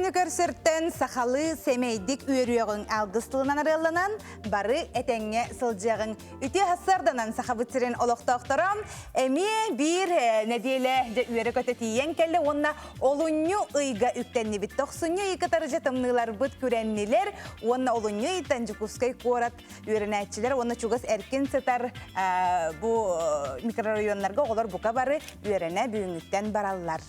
күнү көрсөртөн сахалыы сэмэйдик үөрүөҕүҥ, алгыс тылынан арыалланан бары этэҥҥэ сылдьыаҕыҥ. Үтүө сарсыарданан Сахабыт сирин олохтоохторо эмиэ биир нэдиэлэ дьэ үөрэ-көтө тиийэн кэллэ уонна олунньу ыйга үктэннибит. Тохсунньу ый кытары дьэ тымныыларбыт күрэннилэр уонна олунньу ыйтан Дьокуускай куорат үөрэнээччилэр уонна чугас эркин сытар бу микрорайоннарга оҕолор бука бары үөрэнэ бүгүҥҥүттэн бараллар.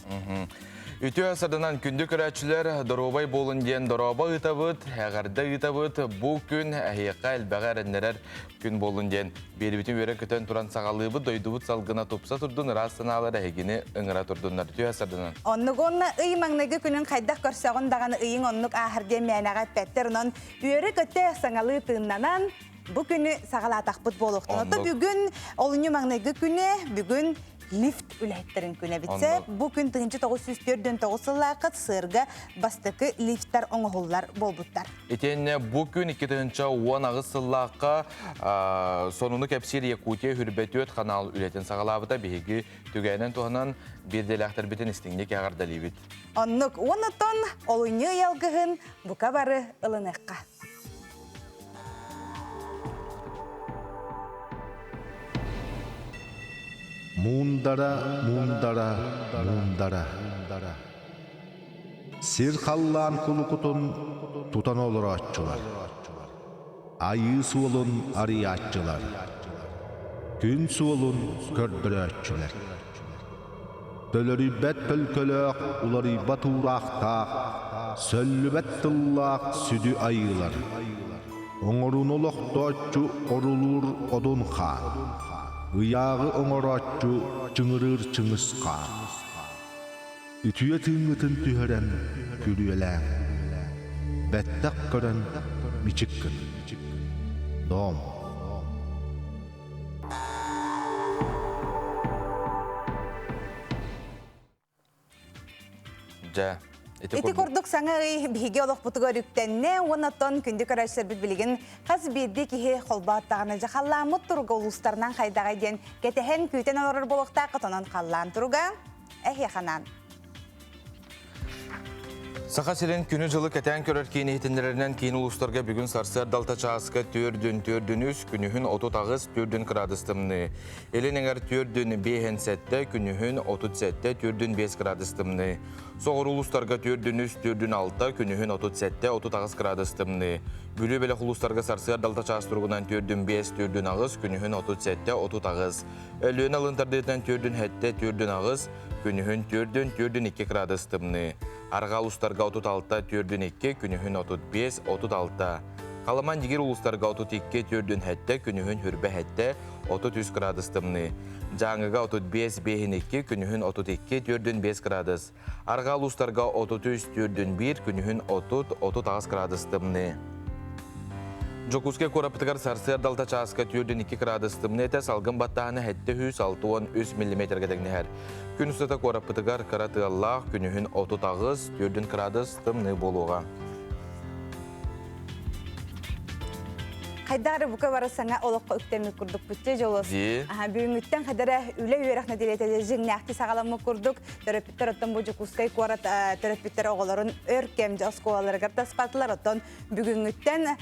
Үтүө сарданан күндү көрөөччүлэр, доруобай буолун диэн дорообо ыытабыт, эҕэрдэ ыытабыт. Бу күн эһиэхэ элбэҕи эрэннэрэр күн буоллун диэн биэрибитин үөрэн-көтөн туран саҕалыыбыт. Дойдубут салгына тупса турдун, ыраас санаалар эһигини ыҥыра турдуннар. Үтүө сарданан. Оннук уонна ый маҥнайгы күнүн хайдах көрсөҕүн даҕаны ыйыҥ оннук ааһар диэн мээнэҕэ эппэттэр. Онон үөрэ-көтө саҥалыы тыыннанан бу күнү саҕалаатахпыт буолуохтун. Ото бүгүн олунньу маҥнайгы күнэ, бүгүн лифт үлэһиттэрин күнэ битсэ. Бу күн 1949 сыллаахха СССРга бастакы лифтэр оҥоһуллар буолбуттар. Итиэннэ бу күн 2018 сыллаахха сонуну кэпсиир Якутия Хүрбэтүөт ханаал үлэтин саҕалаабыта. Биһиги түгэнэн туһанан биирдэлээхтэрбитин истиҥник эҕэрдэлиибит. Оннук уоннаттан олунньу ыйалгыһын бука бары ылыныахха. Муундара, муундара, муундара. Сир халлаан кулукутун тутан олорооччулар. Айыы суолун арыйааччылар. Күн суолун көрдөрөөччүлэр. Төлөрүйбэт төлкөлөөх, уларыйбат уураахтаах, сөллүбэт тыллаах сүдү айыылар. Оҥорууну олохтооччу орулуур Одун хаан, ыйааҕы оҥорооччу чыҥырыыр Чыҥыс хаан. Үтүө тыыҥҥытын түһэрэн күрүөлээҥ, бэттэх көрөн мичик гын. Дом. Дьэ, ити Ити курдук саҥа ый биһиги олохпутугар үктэннэ уонна оттон күндү көрөөччүлэрбит билигин хас биирдии киһи холбооттаҕына дьэ халлааммыт туруга улуустарынан хайдаҕай диэн кэтэһэн күүтэн олорор буолуохтааххыт онон халлаан туруга эһиэхэ Саха сирин күнү-дьылы кэтээн көрөр киин иһитиннэрэринэн киин улуустарга бүгүн сарсыарда алта чааска төрдүн төрдүн үс, күнүһүн 38, төрдүн кыраадыс тымныы. Илин эҥэр төрдүн биэһин сэттэ, күнүһүн 37, төрдүн 5 кыраадыс тымныы. Соҕуруу улуустарга төрдүн үс, төрдүн алта, күнүһүн 37, 38 кыраадыс тымныы. Бүлүү бөлөх улуустарга сарсыарда алта чаас туругунан төрдүн биэс, төрдүн аҕыс, күнүһүн 37, 38. Өлүөнэ алын тардыытынан төрдүн сэттэ, төрдүн аҕыс, Күнүһүн төрдүн, төрдүн 2 кыраадыс тымныы. Арҕаа улуустарга 36, төрдүн 2, күнүһүн 35, 36. Халыман дьигир улуустарга 32, төрдүн 7, күнүһүн хүрбэ 7, 33 кыраадыс тымныы. Дьааҥыга 35, бэһин 2, күнүһүн 32, төрдүн 5 кыраадыс. Арҕаа улуустарга 33, төрдүн 1, күнүһүн 30, 38 кыраадыс тымныы. Дьокуускай куораппытыгар сарсыарда алта чааска 42 кыраадыс тымныы этэ, салгын баттааһына 763 миллиметргэ тэҥнэһэр. Күн устата куораппытыгар кыра тыаллаах, күнүһүн 38, 4 кыраадыс тымныы буолуоҕа. Хайдары бука бары саҥа олоххо үктэммит курдук бүтчэ дьолос. Бүгүҥҥүттэн хадара үлэ үөрэх нэдиэлэтэ дьиҥнээхти саҕаламмыт курдук төрөппүттэр оттон бу Дьокуускай куорат төрөппүттэр оҕолорун өр кэм оскуолаларыгар таспатылар оттон Бүгүҥҥүттэн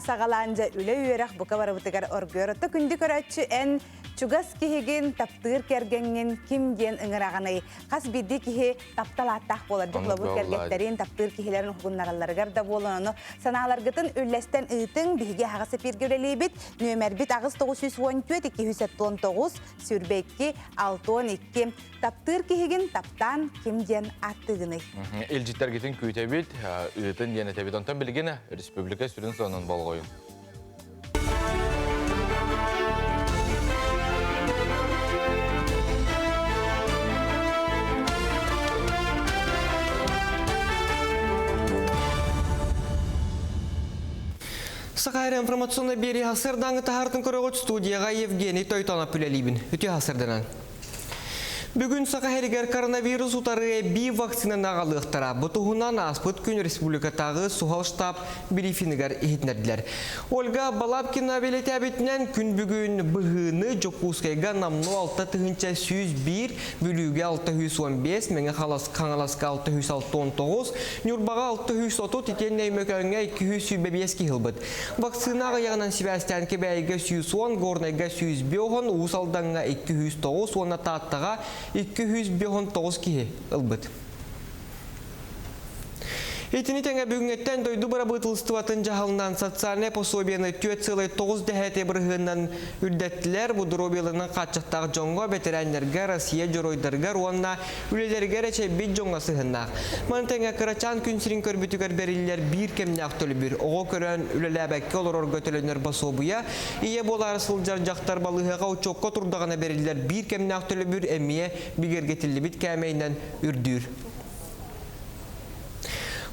саҕалаан дьэ үлэ-үөрэх бука барыбытыгар оргуйар. Отто күндү көрөөччү эн чугас киһигин, таптыыр кэргэҥҥин ким диэн ыҥыраҕыный? Хас биирдии киһи таптал ааттаах буолар. Дьэ, кэргэттэрин, таптыыр киһилэрин уһугуннаралларыгар да буолан ону санааларгытын үллэстэн ыытыҥ. Биһиги аһаҕас эпииргэ үлэлиибит. Нүөмэрбит 8 914 279 22 62. Таптыыр киһигин таптаан ким диэн ааттыыгыный? Илдьиттэргитин күүтэбит, ыытын диэн этэбит. Онтон билигин республика сүрүн сонун болҕойун. Саха информационнай биэрии сарсыардааҥы таһаартын көрөҕүт студияҕа Евгений Тойтонов үлэлиибин. Үтүө сарсыарданан. Бүгүн Саха сиригэр коронавирус утары эбии вакцинаны аҕалыахтара. Бу туһунан ааспыт күн республикатааҕы суһал штаб брифингэр иһитиннэрдилэр. Ольга Балабкина бэлиэтээбитинэн, күн бүгүн быһыыны Дьокуускайга номнуо 6101, Бүлүүгэ 615, Мэҥэ Хаҥаласка 669, Ньурбаҕа 630, итиэннэ Өймөкөөҥҥө 225 киһи ылбыт. Вакцина аҕыйаҕынан сибээстээн Кэбээйигэ 110, Горнайга 105, Уус Алдаҥҥа 209 уонна Тааттаҕа 259 киһи ылбыт. Итини тэҥэ бүгүҥҥэттэн дойду бырабыыталыстыбатын дьаһалынан социальнай пособиены 4,9 дэһээти бырыһыанынан үрдэттилэр. Бу доруобуйаларынан хааччахтаах дьоҥҥо, бэтэрээннэргэ, Россия дьоруойдарыгар уонна үлэлэригэр эчэйбит дьоҥҥо сыһыаннаах. Маны тэҥэ кырачаан күн сирин көрбүтүгэр бэриллэр биир кэмнээх төлөбүр, оҕо көрөн үлэлээбэккэ олорорго төлөнөр босуобуйа, ийэ буолаары сылдьар дьахтар балыыһаҕа учуокка турдаҕына бэриллэр биир кэмнээх төлөбүр эмиэ бигэргэтиллибит кээмэйинэн үрдүүр.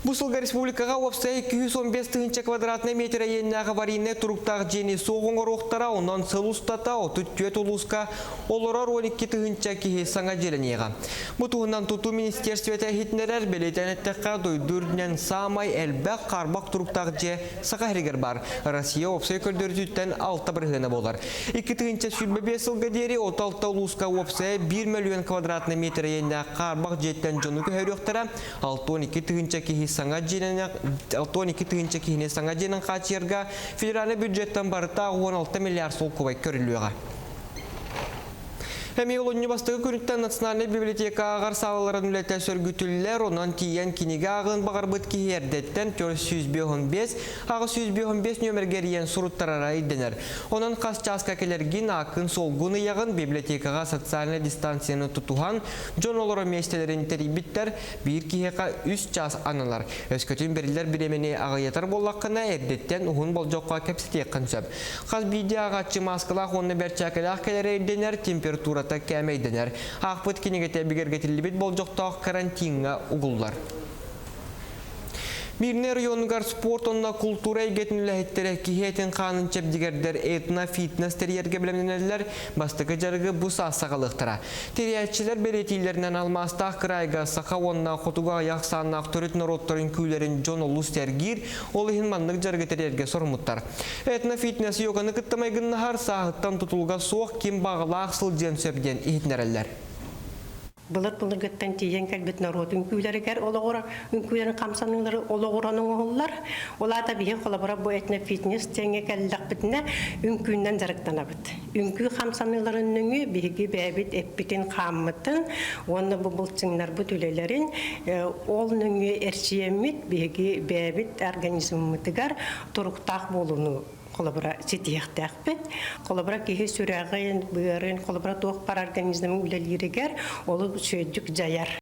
Бу сылга республикаҕа уопсай 215 тыһыынча квадратнай метр иэннээх аварийнай туруктаах дьиэни суох оҥоруохтара, онон сыл устата 34 улууска олорор 12 тыһыынча киһи саҥа дьиэлэниэҕэ. Бу туһунан тутуу министерствета иһитиннэрэр, бэлиэтээн эттэххэ, дойду үрдүнэн саамай элбэх хаарбах туруктаах дьиэ Саха сиригэр баар. Россия уопсай көрдөрүүтүттэн 6 бырыһыана буолар. 2025 сылга диэри 36 улууска уопсайа 1 мөлүйүөн квадратный метр иэннээх хаарбах дьиэттэн дьону көһөрүөхтэрэ, 62 тыһыынча киһи саҥа дьиэнэн 62 тыһыынча киһини саҥа дьиэнэн хааччыйарга федеральнай бюджеттан барыта 16 миллиард солкуобай көрүллүөҕэ. Эмиэ олунньу бастакы күнүттэн Национальнай библиотека ааҕар саалаларын үлэтэ сөргүтүллэр, онон тиийэн кинигэ ааҕыан баҕарбыт киһи эрдэттэн 455 855 нүөмэргэ эрийэн суруттарара ирдэнэр. Онон хас чааска кэлэргин, ааккын-суолгун ыйаҕын, библиотекаҕа социальнай дистанцияны тутуһан, дьон олорор миэстэлэрин тэрийбиттэр, биир киһиэхэ үс чаас аналар. Өскөтүн бэриллэр бириэмэни аҕыйатар буоллаххына, эрдэттэн уһун болдьоххо кэпсэтиэххин сөп. Хас биирдии ааҕааччы мааскалаах уонна бэрчээкэлээх кэлэрэ ирдэнэр, температурата кээмэйдэнэр. Аахпыт кинигэтэ бигэргэтиллибит болдьохтоох карантиҥҥа угуллар. Мирнэй оройуонугар спорт уонна култуура эйгэтин үлэһиттэрэ киһи этин-хаанын чэбдигэрдэр этно-фитнес тэрийэргэ бэлэмнэнэллэр, бастакы дьарыгы бу саас саҕалыахтара. Тэрийээччилэр бэлиэтииллэринэн алмаастаах кыраайга саха уонна хотугу аҕыйах ахсааннаах төрүт норуоттарын күүлэрин дьон олус сэргиир, ол иһин маннык дьарыгы тэрийэргэ соруммуттар. Этнофитнес йоганы кытта майгыннаһар, сааһыттан тутулуга суох ким баҕалаах сылдьыан сөп диэн иһитиннэрэллэр. Былыр-былыргыттан тиийэн кэлбит норуот үҥкүүлэригэр олоҕура үҥкүүлэрин хамсаныылары олоҕуран оҥоһуллар. Ол аата биһи холобура бу этнофитнес диэҥҥэ кэллэхпитинэ үҥкүүннэн дьарыктанабыт. Үҥкүү хамсаныыларын нөҥүө биһиги бэйэбит эппитин-хааммытын уонна бу былчыҥнарбыт үлэлэрин ол нөҥүө эрчийэммит биһиги бэйэбит организммытыгар туруктаах буолууну холобура ситиһиэхтээхпит. Холобура киһи сүрэҕин, быарын, холобура туох бар организмын үлэлииригэр олус үчүгэйдик дьайар.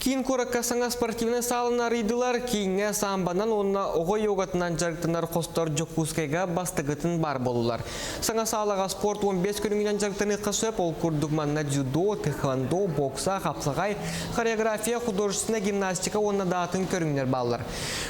Киин куоракка саҥа спортивнай сааланы арыйдылар. Кииҥҥэ самбанан уонна оҕо йогатынан дьарыктанар хостор Дьокуускайга бастакытын баар буоллулар. Саҥа саалаҕа спорт 15 көрүҥүнэн дьарыктаныахха сөп. Ол курдук манна дзюдо, тэквондо, бокса, хапсаҕай, хореография, художественная гимнастика уонна да атын көрүҥнэр бааллар.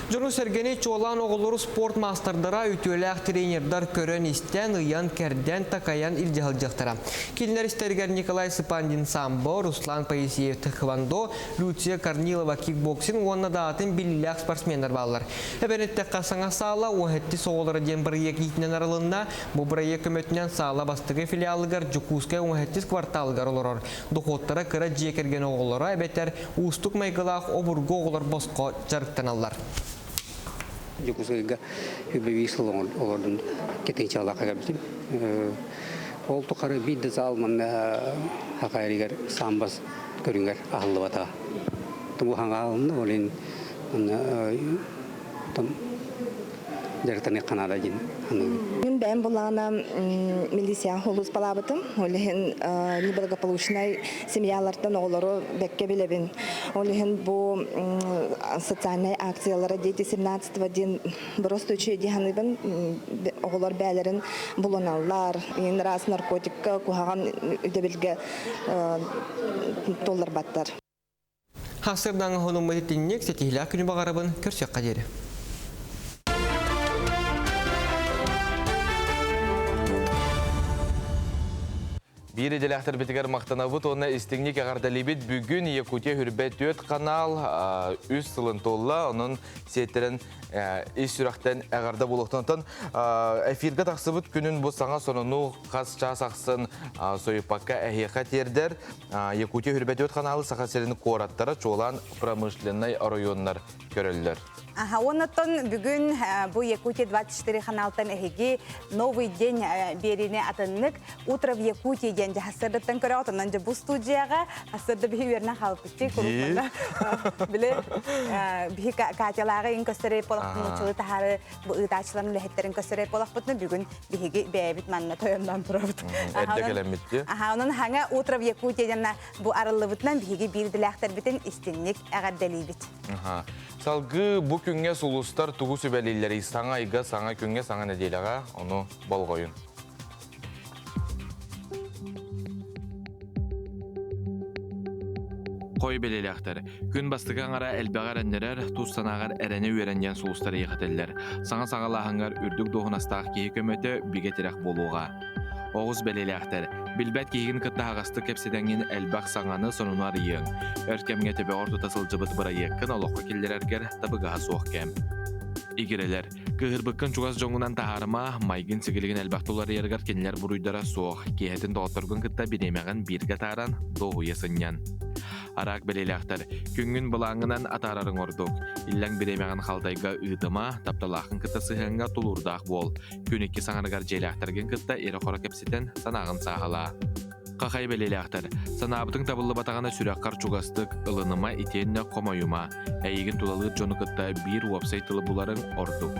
Дьону-сэргэни чуолаан оҕолору спорт маастардара, үтүөлээх тренердар көрөн-истэн, ыйан-кэрдэн, такайан илдьэ сылдьыахтара. Кинилэр истэригэр Николай Сыпандин самбо, Руслан Поисеев тхэквондо, Люция Корнилова кикбоксинг уонна да атын биллиилээх спортсменнар бааллар. Эбэн эттэххэ, саҥа саала уоһэтти оҕолоро диэн бырайыак иитинэн арылынна. Бу бырайыак көмөтүнэн саала бастакы филиалыгар Дьокуускай уоһэттис кварталыгар олорор. Дохуоттара кыра дьиэ кэргэн оҕолоро эбэтэр уустук майгылаах обургу оҕолор босхо дьарыктаналлар. Дьокуускайга үбэ сыл олордум кетинчалаахха кэлбитим. Ол тухары биир да зал манна хакайригар самбас көрүҥэр аһыллыбата. Туму хаҥаалынна ол иһин манна дьарыктаныахха наада диэн саныыбын. Мин бэйэм булаана милиция улууспалаабытым. Ол иһин неблагополучнай семьялартан оҕолору бэккэ билэбин. Ол иһин бу социальнай акциялара дети 17 диэн просто үчүгэй дии саныыбын. Оҕолор бээлэрин булуналлар. Иин раз наркотикка куһаҕан үдэбилгэ толларбаттар. Хасырдаҥа хонуммут итинник ситиһилээх күнү баҕарабын көрсүөххэ диэри. Биир идэлээхтэрбитигэр махтанабыт уонна истиҥник эҕэрдэлиибит. Бүгүн Якутия Хүрбэ 4 канал үс сылын туолла. Онон сиэттэрэн ис сүрэхтэн эҕэрдэ буолуохтун. Онтон эфиргэ тахсыбыт күнүн бу саҥа сонуну хас чаас ахсын сойуппакка эһиэхэ тиэрдэр. Якутия Хүрбэ 4 каналы Саха сирин куораттара, чуолаан промышленнай оройуоннар көрөллөр. Аха, оннотон бүгүн бу Якутия 24 каналтан эһиги Новый день биэриини атыннык Утро в Якутии диэн дьаһассырдыттан көрөҕүт, онон дьэ бу студияҕа хассырда биһи үөрэнэн хаалбытчы куруук били биһи Катялааҕы ин көстөрөй полохпун нууччалыы таһаары бу ыытааччыларын үлэһиттэрин көстөрөй полохпутуна бүгүн биһиги бэйэбит манна тойонноон турабыт. Эрдэ кэлэммитти. Аха, онон хаҥа Утро в Якутии диэн бу арыллыбытынан биһиги биир идэлээхтэрбитин истинник эҕэрдэлиибит. Салгыы бу күҥҥэ сулустар тугу сүбэлииллэрий? Саҥа ыйга, саҥа күҥҥэ, саҥа нэдиэлэҕэ ону болҕойун. Хой бэлиэлээхтэр. Күн бастакы аҥара элбэҕи эрэннэрэр, тус санааҕар эрэнэ үөрэн диэн сулустар эйиэхэтэллэр. Саҥа саҕалааһыҥҥар үрдүк дуоһунастаах киһи көмөтө бигэ тирэх буолуоҕа. Оҕус бэлиэлээхтэр. Билбэт киһигин кытта аһаҕастык кэпсэтэҥҥин элбэх саҥаны, сонуну арыйыаҥ. Өр кэмҥэ төбөҕөр тута сылдьыбыт бырайыаккын олоххо киллэрэргэр табыгаһа суох кэм. Игирэлэр. Кыыһырбыккын чугас дьоҥҥунан таһаарыма, майгын-сигилигин элбэх туларыйарыгар кинилэр буруйдара суох. Киэһэтин доҕотторгун кытта бириэмэҕин бииргэ атааран, дуоһуйа сынньан. Араак бэлиэлээхтэр, күҥҥүн былааҥҥынан атаарарыҥ ордук. Иллэҥ бириэмэҕин халтайга ыытыма, тапталааххын кытта сыһыаҥҥа тулуурдаах буол. Күн икки саҥарыгар дьиэлээхтэргин кытта ирэ-хоро кэпсэтэн, санааҕын сааһылаа. Хахай бэлиэлээхтэр, санаабытыҥ табыллыбатаҕына сүрэххэр чугастык ылыныма итиэннэ хомойума. Эйигин тулалыыр дьону кытта биир уопсай тылы буларыҥ ордук.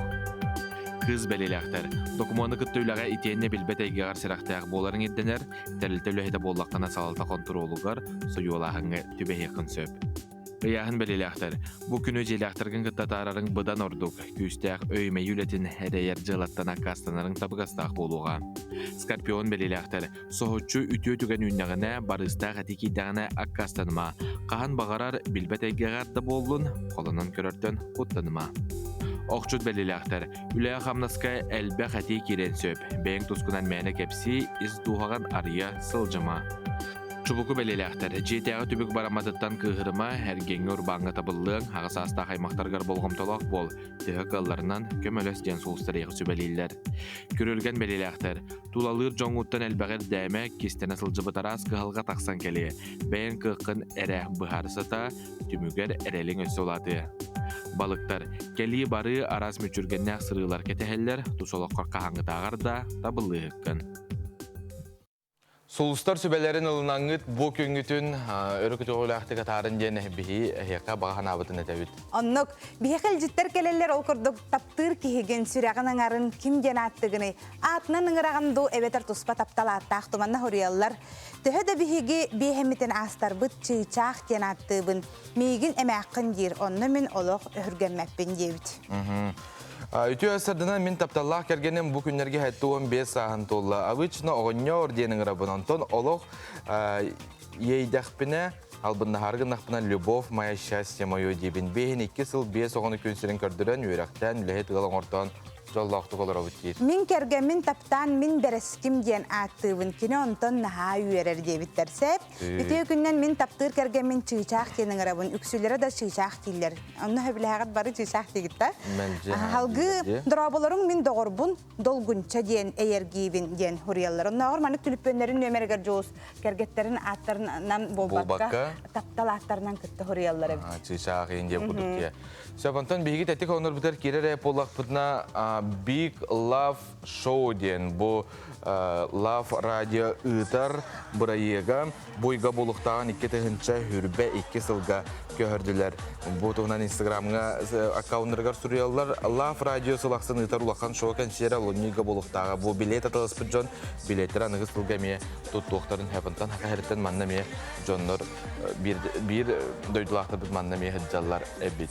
Кыыс бэлиэлээхтэр, докумуону кытта үлэҕэ итиэннэ билбэт эйгэҕэр сэрэхтээх буоларыҥ ирдэнэр, тэрилтэ үлэһитэ буоллаххына салалта хонтуруолугар сойуолааһыҥҥа түбэһиэххин сөп. Ыйааһын бэлиэлээхтэр, бу күнү дьиэлээхтэргин кытта атаарарыҥ быдан ордук, күүстээх өй-мэйии үлэтин эрэйэр дьыалаттан аккаастанарыҥ табыгастаах буолуоҕа. Скорпион бэлиэлээхтэр, соһуччу үтүө түгэн үүннэҕинэ, барыыстаах этии киирдэҕинэ аккаастаныма. Хаһан баҕарар билбэт эйгэҕэр да буоллун, холонон көрөртөн куттаныма. Охчут бэлиэлээхтэр, үлэҕэ-хамнаска элбэх этии киириэн сөп. Бэйэҥ тускунан мээнэ кэпсии, ис дууһаҕын арыйа сылдьыма. Чубуку бэлиэлээхтэр, дьиэтээҕи түбүк барамматыттан кыыһырыма, эргиэҥҥэ урбааҥҥа табыллыаҥ, аҕа саастаах аймахтаргар болҕомтолоох буол, төһө кыалларынан көмөлөс диэн сулустар эйиэхэ сүбэлииллэр. Күрүлгэн бэлиэлээхтэр, тулалыыр дьоҥҥуттан элбэҕи ирдээмэ, кистэнэ сылдьыбыт араас кыһалҕа тахсан кэлиэ, бэйэҥ кыаххын эрэ быһаара сата, түмүгэр эрэлиҥ өссө улаатыа. Балыктар, кэлии-барыы араас мүччүргэннээх сырыылар кэтэһэллэр, тус олоххор хаһааҥҥытааҕар да табыллыыһыккын. Сулустар сүбэлэрин ылынаҥҥыт бу күҥҥүтүн өрө көтөҕүүлээхтик атаарын диэн биһи эһиэхэ баҕа санаабытын этэбит. Оннук биһиэхэ илдьиттэр кэлэллэр ол курдук таптыыр киһигин сүрэҕин аҥарын ким диэн ааттыгыный аатынан ыҥыраҕын дуу эбэтэр туспа таптал ааттаах туманна хоруйаллар. Төһө да биһиги биэһэммитин аастарбыт чыычаах диэн ааттыыбын миигин эмээххин диир онно мин олох өһүргэммэппин диэбит. Үтүө сарданан мин тапталлаах кэргэним бу күннэргэ 75 сааһын туолла. Обычно оҕонньор диэн ыҥырабын. Онтон олох иэйдэхпинэ, албыннаһаары гыннахпына любовь моя счастье мое диибин. Биэһин икки сыл биэс оҕону күн сирин көрдөрөн, үөрэхтээн, үлэһит ыал оҥортоон дьоллоохтук олоробут диир. Мин кэргэммин таптаан мин бэрэским диэн ааттыыбын. Кини онтон наһаа үөрэр диэбиттэр. Сөп. Үтүө күннэн мин таптыыр кэргэммин чыычаах диэн ыҥырабын. Үксүлэрэ да чыычаах дииллэр. Онно сөбүлэһэҕит бары чыычаах диигит да. Халгыы дорооболоруҥ мин доҕорбун Долгунча диэн эйэргиибин диэн хуруйаллар. Оннооҕор маннык түлүппүөннэрин нүөмэригэр дьоус кэргэттэрин ааттарынан буолбакка таптал ааттарынан кытта хуруйаллар эбит. Чыычаах иин диэн курдук диye. Сөп, онтон биһиги тэтик онорбутар киирэр буоллахпытына Big Love Show диэн бу Love радио ыытар бырайыага буйга буолуохтааҕын 2022 сылга көһөрдүлэр. Бу туһунан Инстаграмҥа аккауннарыгар суруйаллар. Love радио сыл ахсын ыытар улахан шоу кэнсиэрэ олунньуга буолуохтааҕа. Бу билиэт атыласпыт дьон билиэттэр аныгы сылга эмиэ туттуохтарын сөп. Онтон манна эмиэ дьоннор биир, биир дойдулаахтарбыт манна эмиэ сылдьаллар эбит.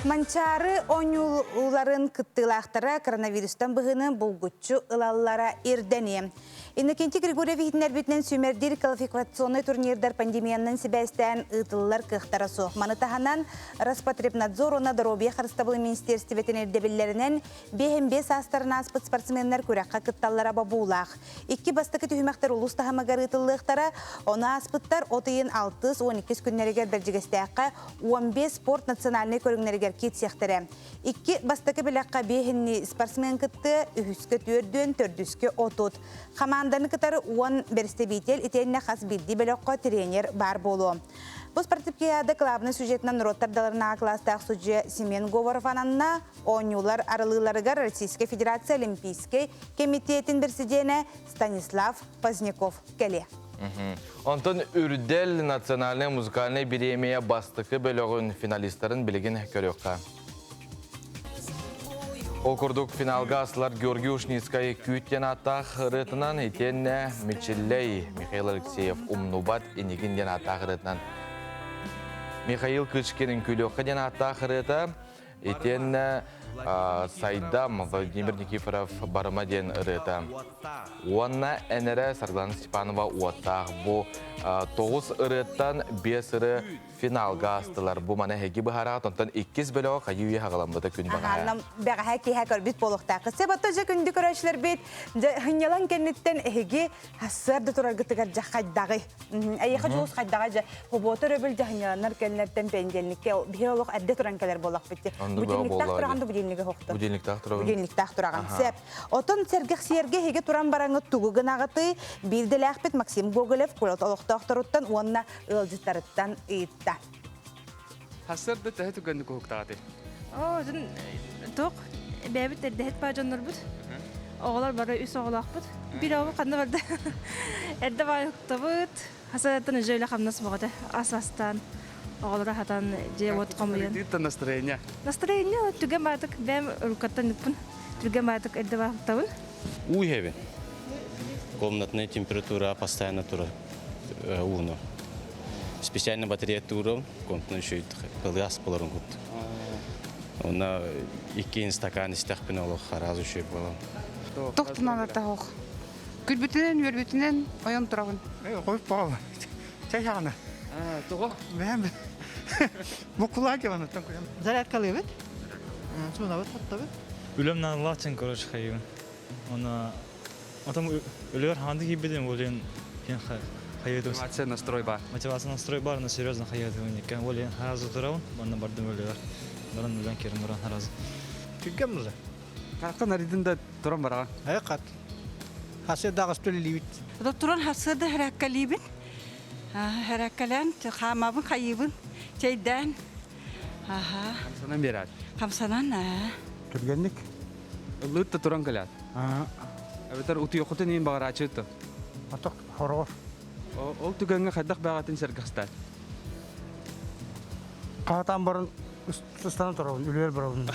Манчаары оонньууларын кыттыылаахтара коронавирустан быһыыны булгуччу ылаллара ирдэниэ. Иннокентий Григорьев иһитиннэрбитинэн сүүмэрдиир квалификационнай турнирдар пандемиянан сибээстээн ыытыллар кыахтара суох. Маны таһынан Роспотребнадзор уонна Доруобуйа харыстабылын министиэристибэтин ирдэбиллэринэн 55 саастарын ааспыт спортсменнар күрэххэ кытталлара бобуулаах. Икки бастакы түһүмэхтэр улуус таһымыгар ыытыллыахтара, ону ааспыттар от ыйын 6-12 күннэригэр Бэрдьигэстээххэ 15 спорт национальнай көрүҥнэригэр киирсиэхтэрэ. Икки бастакы бэлэххэ биэһинни спортсмен кыттыа, үһүскэ түөрдүөн, төрдүскэ 30. Хамаанданы кытары 10 бэрэстэбиитэл итиэннэ хас биирдии бөлөххө тренер баар буолуо. Бу спартакиада главнай сюжетынан норуоттар даларынааҕы кылаастаах судьуйа Семен Говоров ананна. Оонньуулар арылыыларыгар Российскай Федерация Олимпийскай кэмитиэтин бэрсидьиэнэ Станислав Поздняков кэлиэ. Онтон Үрдэл национальнай музыкальнай бириэмийэ бастакы бөлөҕүн финалистарын билигин көрүөххэ. Ол курдук финалга асылар Георгий Ушницкай Күүт диэн ааттаах ырыатынан итиэннэ Мичиллэй Михаил Алексеев Умнубат инигин диэн ааттаах ырыатынан Михаил Кычкин Үҥкүүлүөххэ диэн ааттаах ырыата Итиэннэ Сайдам Владимир Никифоров Барыма диэн ырыата. Уонна эн эрэ Саргылана Степанова уоттаах бу 9 ырыаттан 5 ырыа финалга астылар. Бу маны эһиги быһараҕыт, онтон иккис бөлөҕө хайыы-үйэ хаҕаламмыта күн бэҕэһээ. Бэҕэһээ киэһэ көрбүт буолуохтаах. Себатта дьэ күндү көрөөччүлэрбит, дьэ хынньалаҥ кэнниттэн эһиги Сарсыарда тураргытыгар дьэ хайдаҕый? Эйиэхэ дьулус хайдаҕа дьэ хобуота өрөбүл дьаһынньаланар кэллэртэн пенделникке биһи олох эрдэ туран кэлэр буоллахпыт дии. Будильниктаах тураҕын да будильнига хохто. Будильниктаах турабын. Будильниктаах тураҕын. Сеп. Отон сэргэхсийэргэ эһиги туран бараҥыт тугу гынаҕытый? Биирдэлээхпит Максим Гоголев куорат олохтоохторуттан уонна ыалдьыттарыттан ыйытта. Сарсыарда төһө түгэнник уһуктаҕытый? Оо, туох бэйэбит эрдэһит баа дьоннорбут. Оҕолор бары үс оҕолоохпут. Биир оҕо ханна барда? Эрдэ баай уһуктабыт. Хасааттан уже үлэ хамнас боҕото. Ас астаан, оҕолоро хатан дьиэ-уот хомуйан. настроение. Настроение түгэн баатык бэйэм рукаттан ыппын. Түргэн баатык эрдэ баа уһуктабын. Уу иһэбин. Комнатная температура постоянно турар ууну. Специально батарея туурум, комнатный еще ылыас болорун кут. Онно икки стакан истэхпин олох харазы үчүгэй буолан. Тохтунан атаһох. Күлбүтүнэн, үөрбүтүнэн ойон турабын. Қойып бағалы. Чай жағына. Тоҕо? Бәм. Букулаа кеванаттан көйөм. Зарядкалыыбыт. Суунабыт, хоттobut. Үлэм наалаачын короче хайыбын. Оны Отом үлүгэр хаанды киирбитим олен кен хайыытым. Мотивация настрой бар. Мотивация настрой бар, но серьезно хайыытым никкен. Олен харазы турабын, манна бардым үлүгэр. Баран үлэн керин баран харазы. Түргем мызы. Картан аридын да туран бараҕан. Э кат. Хасы дагыс төлелибит. Туран хасыда хәрәккәлибин. Хәрәккәлән хамабын хайыбын чәйдән. Аха. Хамсанан берат. Хамсанан, аа. Түргенник. Ыллыт да туран кэлэт. Эбэтэр утуйоххутун иин баҕарааччы Атох хороор. Ол түгэҥҥэ хайдах бэҕэтин сэргэхстаат. Хаатан баран ыстанан турабын, үлүөр барабын.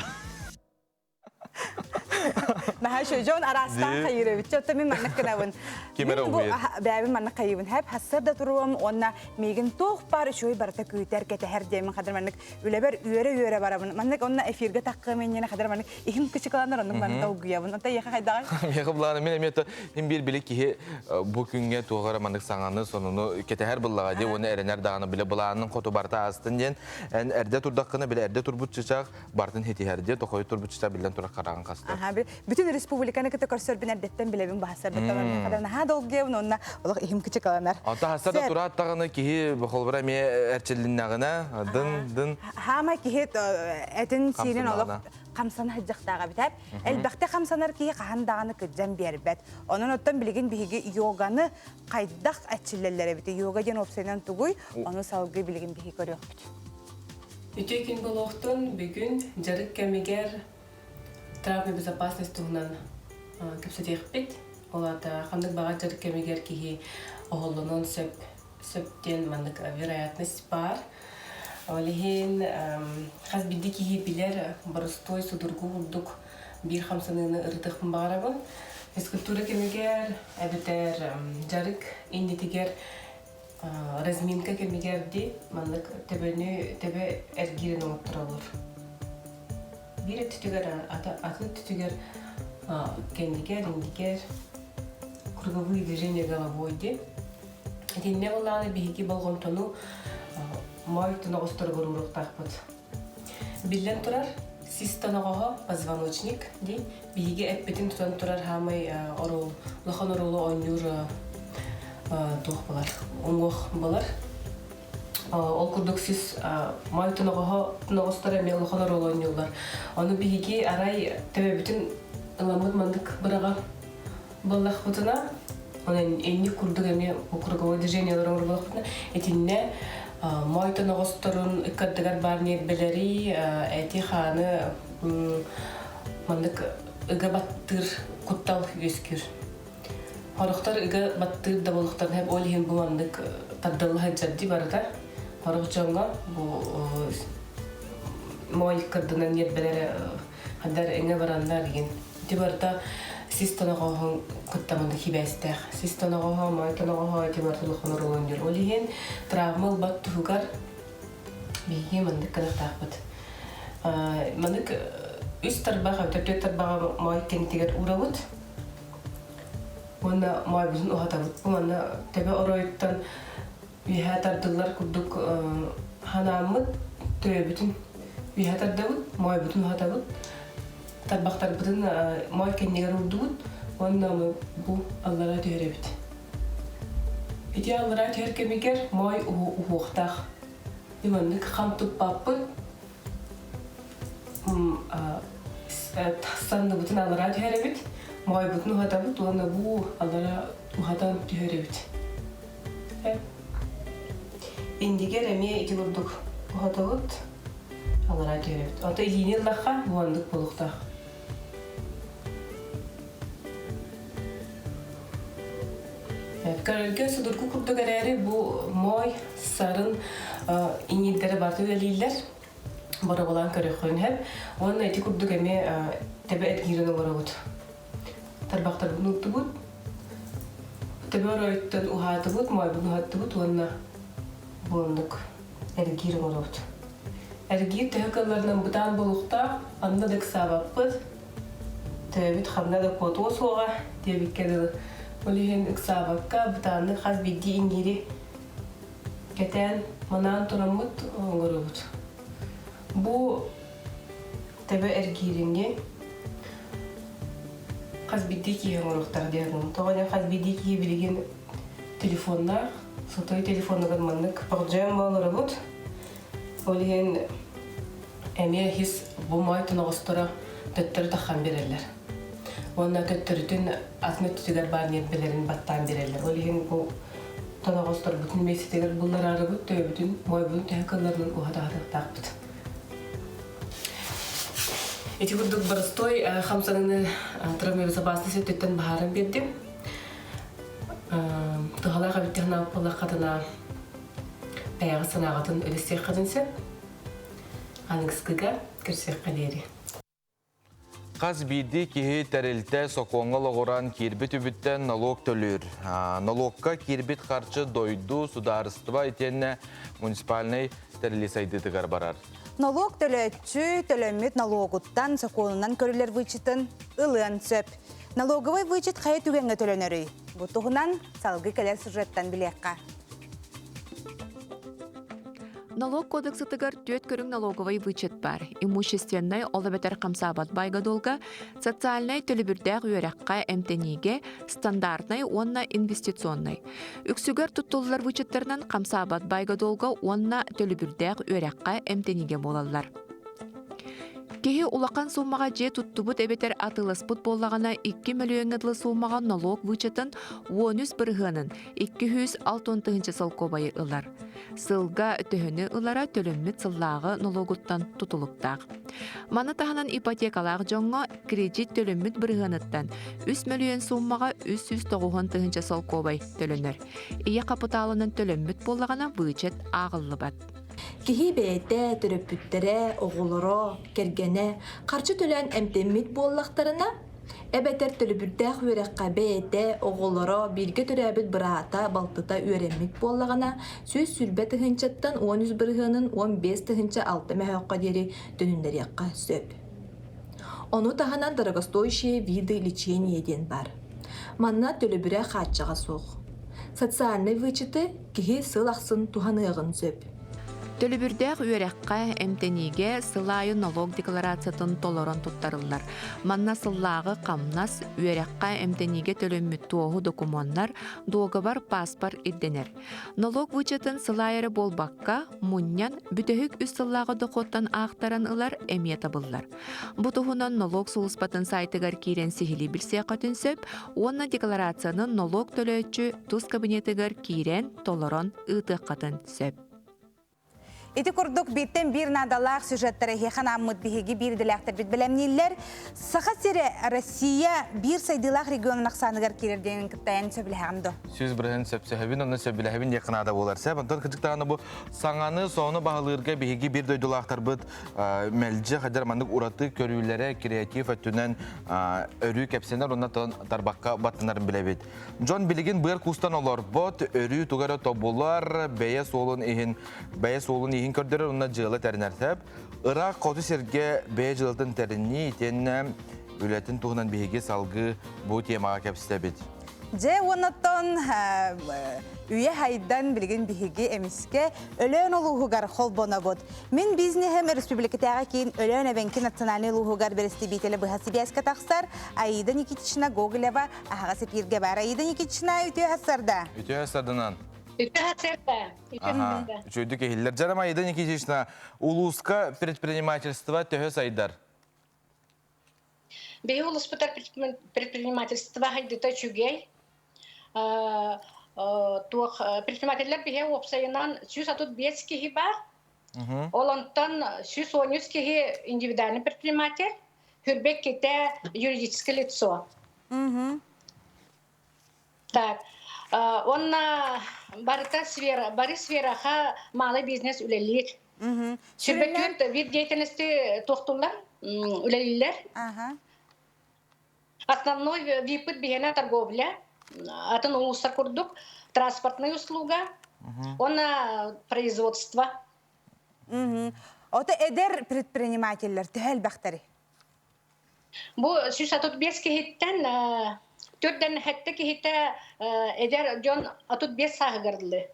Наһаа үчүгэй дьон араастаан хайыыр эбит. Чэ, оттон мин маннык гынабын. Ким эрэ Мин бу уһуйар. бэйэбин маннык хайыыбын. Хэп хассар да туруом уонна миигин туох баар үчүгэй барыта күүтэр, кэтэһэр диэмин хадыр маннык үлэбэр үөрэ-үөрэ барабын. Маннык онно эфиргэ таххыам иннинэ хадыр маннык иһим кычыкаланар оннук маннык долгуйабын. Онто эйиэхэ хайдаҕай? Миэхэ былаана мин эмиэ мин биир били киһи бу күҥҥэ туох эрэ маннык саҥаны, сонуну кэтэһэр буллаҕа дии уонна эрэнэр даҕаны били былаанын хоту барыта аастын диэн эн эрдэ турдаххына били эрдэ турбут чычаах бартын хитиһэр диэ тохойу турбут чычаах биллэн турар хараҕын хастар. Аха, бүтүн республиканы кытта көрсөрбүн эрдэттэн билэбин баһасарбыттан хадан наһаа долгуйабын уонна олох иһим кычыкаланар. Онто хаста да турааттаҕына киһи холбура эмиэ эрчиллиннэҕинэ дын дын Хаама киһи этин сиинин олох хамсана сылдьахтааҕа битэр. Элбэхтэ хамсанар киһи хаһан даҕаны кырдьан биэрбэт. Онон оттон билигин биһиги йоганы хайдах эрчиллэллэр эбит. Йога диэн уопсайынан тугуй? Ону салгыы билигин биһиги көрүөхпүт. Үтүө күн буолуохтун бүгүн дьарык кэмигэр травма безопасность туһунан кэпсэтиэхпит. Ол аата ханнык баҕар дьарык кэмигэр киһи оһоллонуон сөп сөп диэн маннык вероятность баар. Ол иһин хас биирдии киһи билэр боростуой судургу курдук биир хамсаныыны ырытыахпын баҕарабын. Физкультура кэмигэр эбэтэр дьарык иннитигэр разминка кэмигэр ди маннык төбөнү төбө эргиирин оҥоттороллор. Биир өттүтүгэр атын өттүтүгэр кэннигэр, иннигэр. круговые движения головой диэн. Итиннэ былааны биһиги болҕомтону моой тоноҕосторугар ууруохтаахпыт. Биллэн турар, сис тоноҕоһо позвоночник дии биһиги эппитин тутан турар хаамай оруол улахан оруолу оонньуур туох болар уҥуох болар. Ол курдук сис моой тоноҕоһо тоноҕосторо эмиэ улахан оруолу оонньууллар. Ону биһиги арай төбөбүтүн ыламмыт маннык быраҕа буоллахпытына, онон инник курдук эмиэ круговой движениелар оҥорболохпутуна, итиннэ моой тоноҕосторун ыккардыгар баар ньиэрбэлэри, эти-хааны маннык ыга баттыыр куттал үөскүүр. Хорохтор ыга баттыыр да буолуохтарын сөп, ол иһин бу маннык тардылла сылдьар дии барыта. Хорох дьоҥҥо бу моой ыккардынан ньиэрбэлэрэ Хандар эҥэ бараннар игин. Ити барыта сис тоноҕоһун кытта маннык хибээстээх. Сис тоноҕоһо, моой тоноҕоһо ити барыта улахан оруолун Ол иһин травма ылбат туһугар биһиги маннык гынахтаахпыт. Маннык үс тарбах, эбэтэр түөрт тарбаҕы моой кэннитигэр уурабыт. Уонна моойбутун уһатабыт. Бу манна төбө оройуттан үөһэ тардыллар курдук ханааммыт төбөбүтүн үөһэ тардабыт, моойбутун уһатабыт, тарбахтарбытын моой кэннигэр уурдубут уонна бу аллара түһэрэбит. Ити аллара түһэр кэмигэр моой уһуохтаах. Маннык хам туппаппыт, санныбытын аллара түһэрэбит, моойбутун уһатабыт уонна бу аллара уһатан түһэрэбит. Индигэр эмиэ ити курдук уһатабыт, аллараа түһэрэбит. Ото илиини ыллахха буоннук буолуохтаах. Көрөргө судургу курдук эрээри бу моой сарын иҥиирдэрэ барыта үлэлииллэр. Боробулаан көрүөххүн сөп. Уонна ити курдук эмиэ тэбэ эргиирин оҥоробут. Тарбахтарбын уктубут. Төбө оройуттан уһаатыбыт, моойбун уһаттыбыт уонна буоннук эргиир оҥоробут. Эргиир төһө кылларынан бытаан буолуохтаах, анна да ыксаабаппыт. Төбөбүт ханна да куотуо суоҕа диэбиккэ дылы. Ол иһин ыксаабакка, бытааннык хас биирдии иҥиири кэтээн, манаан тураммыт оҥоробут. Бу Төбө эргиириҥҥи хас биирдии киһи оҥоруохтаах диэн Тоҕо диэн хас биирдии киһи билигин телефоннаах, сотовый телефонугар маннык баҕдьайан олоробут. Ол иһин эмиэ хис бу моой тоноҕосторо төттөрү таххан биэрэллэр. Уонна төттөрүтүн атын өттүтүгэр баар ньиэрбэлэрин баттаан биэрэллэр. Ол иһин бу тоноҕосторбутун миэстэтигэр буллараарыбыт, төбөбүтүн, моойбутун төһө кылларынан уһатаһатыахтаахпыт. Ити курдук боростуой хамсаныыны травмобезопасность өттүттэн баһааран биэрдим. Туһалаах эбит санаабыт буоллаххытына бэйэҕит санааҕытын үлэстиэххитин сөп. Аныгыскыга көрсүөххэ диэри. Хас биирдии киһи тэрилтэ сокуоҥҥа олоҕуран киирбит үбүттэн налог төлүүр. Нолуокка киирбит харчы дойду, судаарыстыба итиэннэ муниципальнай тэрилии сайдыытыгар барар. Нолуок төлөөччү төлөммүт нолуогуттан сокуонунан көрүлэр вычетын ылыан сөп. Налоговай вычет хайа түгэҥҥэ төлөнөрүй? Бу туһунан салгыы кэлэр сюжеттан билиэххэ. Налог кодексытыгар түөрт көрүҥ налоговай вычет бар. Имущественнай, ол эбэтэр хамсаабат байга-долга, социальнай төлөбүрдээх үөрэххэ, эмтэниигэ, стандартнай уонна инвестиционнай. Үксүгэр туттуллар вычеттарынан хамсаабат байга-долга уонна төлөбүрдээх үөрэххэ, эмтэниигэ буолаллар. Киһи улахан суумаҕа дьиэ туттубут эбэтэр атыыласпыт буоллаҕына 2 мөлүйүөҥҥэ дылы суумаҕа нолуок вычетын 13 бырыһыанын 260 тыһыынча солкуобайы ылар. Сылга төһөнү ылара төлөммүт сыллааҕы нолуогуттан тутулуктаах. Маны таһынан ипотекалаах дьоҥҥо кредит төлөммүт бырыһыаныттан 3 мөлүйүөн сууммаҕа 390 тыһыынча солкуобай төлөнөр. Ийэ хапытаалынан төлөммүт буоллаҕына вычет ааҕыллыбат. Киһи бэйэтэ, төрөппүттэрэ, оҕолоро, кэргэнэ харчы төлөөн эмтэммит буоллахтарына, Эбэтэр төлөбүрдээх үөрэххэ бэйэтэ, оҕолоро, бииргэ төрөөбүт быраата, балтыта үөрэммит буоллаҕына, 120 тыһыынчаттан 13 бырыһыанын 15 тыһыынча алта мөһөөххө диэри төнүннэриэххэ сөп. Ону таһынан дорогостоящие виды лечения диэн баар. Манна төлөбүрэ хааччаҕа суох. Социальнай вычеты киһи сыл ахсын туһаныаҕын сөп. Төлөбүрдээх үөрэххэ, эмтэниигэ сыл аайы нолуок декларациятын толорон туттарыллар. Манна сыллааҕы хамнас, үөрэххэ, эмтэниигэ төлөммүт туоһу докумуоннар, дуогабар, паспорт ирдэнэр. Нолуок вычетын сыл аайы эрэ буолбакка, мунньан, бүтэһик үс сыллааҕы дохуоттан аахтаран ылар эмиэ табыллар. Бу туһунан нолуок сулууспатын сайтыгар киирэн сиһилии билсиэххитин сөп уонна декларацияны нолуок төлөөччү тус кабинетыгар киирэн толорон ыытыаххытын сөп. Ити курдук бииртэн биир наадалаах сюжеттары эһиэхэ анааммыт биһиги биир идэлээхтэрбит бэлэмнииллэр. Саха сирэ Россия биир сайдыылаах регионун ахсааныгар киирэр диэн кытта эн сөбүлэһэҕин дуо? 100% сөпсөһөбүн, онно сөбүлэһэбин диэххэ наада буолар. Сөп, онтон кырдьык бу саҥаны, сону баһылыырга биһиги биир дойдулаахтарбыт мэлдьи хадьар маннык ураты көрүүлэрэ креатив өттүнэн өрүү кэпсэнэр уонна тарбахха баттанарын билэбит. Дьон билигин быар куустан олорбот, өрүү туга эрэ тобулар, бэйэ суолун иһин бэйэ суолун иһин көрдөрөр уонна дьыала тэринэр сөп. Ыраах хоту сиргэ бэйэ дьыалатын тэринии итиэннэ үлэтин туһунан биһиги салгыы бу темаҕа кэпсэтэбит. Дьэ, уоннаттан үйэ хайдан билигин биһиги эмискэ Өлөөн улууһугар холбонобут. Мин бизнеһим республикатааҕы киин Өлөөн эбэҥки национальнай улууһугар бэрэстэбиитэлэ быһа сибээскэ тахсар Аида Никитична Гоголева аһаҕас эпииргэ баар. Аида Никитична, үтүө хасарда. Үтүө хасарданан. Үтүө хасарда. Үтүө хасарда. Үчүгүйдүк иһиллэр. Дьарам Аида Никитична, улууска предпринимательство төһө сайдар? Биһи улууспутар предпринимательство хайдыта үчүгэй. Туох предпринимателлэр биһи уопсайынан 135 киһи бар. Ол онтон 113 киһи индивидуальный предприниматель, хүрбек ките юридическое лицо. Так, онна барыта сфера, бары сфераха малый бизнес үлэлиир. Сүрбэккүт вид деятельности туохтуллар, үлэлииллэр. Основной виппыт биһиэнэ торговля, атын улуустар курдук, транспортная услуга, уонна производство. Ото эдэр предпринимателлэр төһө элбэхтэри? Бу 135 киһиттэн төрдөн хэттэ киһитэ эдэр дьон 35 сааһыгар дылы.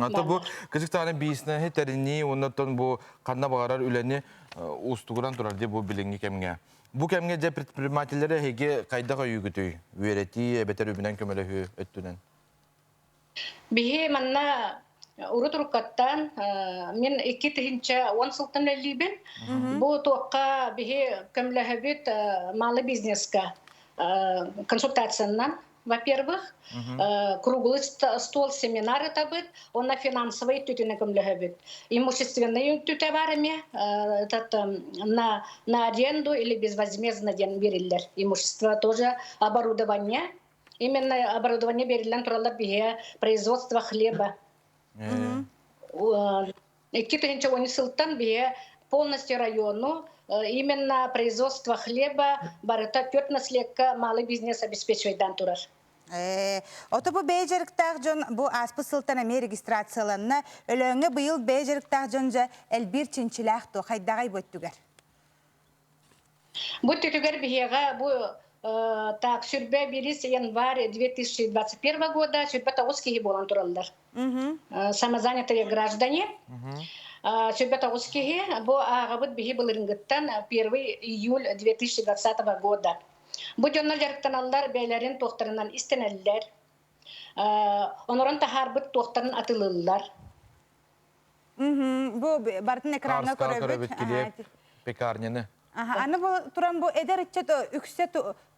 Ата бу кызыктааны бизнеһи тэринии уоннаттан бу ханна баҕарар үлэни уустугуран турар дии бу билиҥҥи кэмҥэ. Бу кэмҥэ дьэ предпринимателлэри эһиги хайдах өйүүгүтүй? Үөрэтии эбэтэр үбүнэн көмөлөһүү өттүнэн? Биһи манна урут уруккаттан мин 2010 сылтан үлэлиибин. Бу туохха биһи көмөлөһөбүт малый бизнеска консультациянан во-первых, круглый стол семинар ытабыт, уонна финансовый өттүтүнэн көмөлөһөбүт. Имущественный өттүтэ бар эмиэ, этот на, на аренду или безвозмездно диэн бериллэр. Имущество тоже оборудование. Именно оборудование бериллэн тураллар биһиэ производство хлеба. 2010 сылтан биһиэ полностью району именно производство хлеба барыта төрт наследка малый бизнес обеспечивайдан турар. Ото бу бэйэ дьарыктаах дьон бу ааспыт сылтан эмиэ регистрацияланна. Өлөөҥҥө быйыл бэйэ дьарыктаах дьон дьэ элбиир чинчилээх туо хайдаҕай бу өттүгэр? Бу өттүгэр биһиэхэ бу так сүрбэ бирис январь 2021 года сүрбэ тоҕус киһи буолан тураллар. Самозанятые граждане. Сүрбэ тоҕус киһи бу ааҕабыт биһи былырынгыттан 1 июль 2020 года. Бу дьоннор дьарыктаналлар бэйэлэрин туохтарынан истэнэллэр. Онорон таһаарбыт туохтарын атылыллар. Бу барытын экраҥҥа көрөбүт. Килиэп, пекарняны. Аны бу туран бу эдэр ыччат үксэ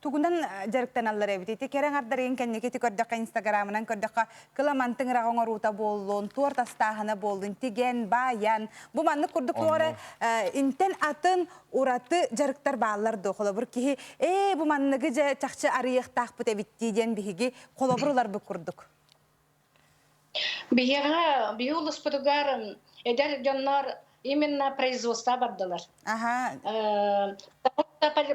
тугунан дьарыктаналлар эбит. Ити кэрэ аҥардарыгын кэнники ити көрдөххө инстаграмынан көрдөххө кыламантыҥ ыраҕа оҥоруута буоллун, туорт астааһына буоллун, тигэн, баайан. Бу маннык курдук туора интен атын ураты дьарыктар бааллар дуо? Холобур киһи ээ бу манныгы дьэ чахчы арыйыахтаахпыт эбит дии диэн биһиги холобур ыларбыт курдук. Биһиэхэ, биһи улууспутугар эдэр дьоннор именно производство бардылар. Аха.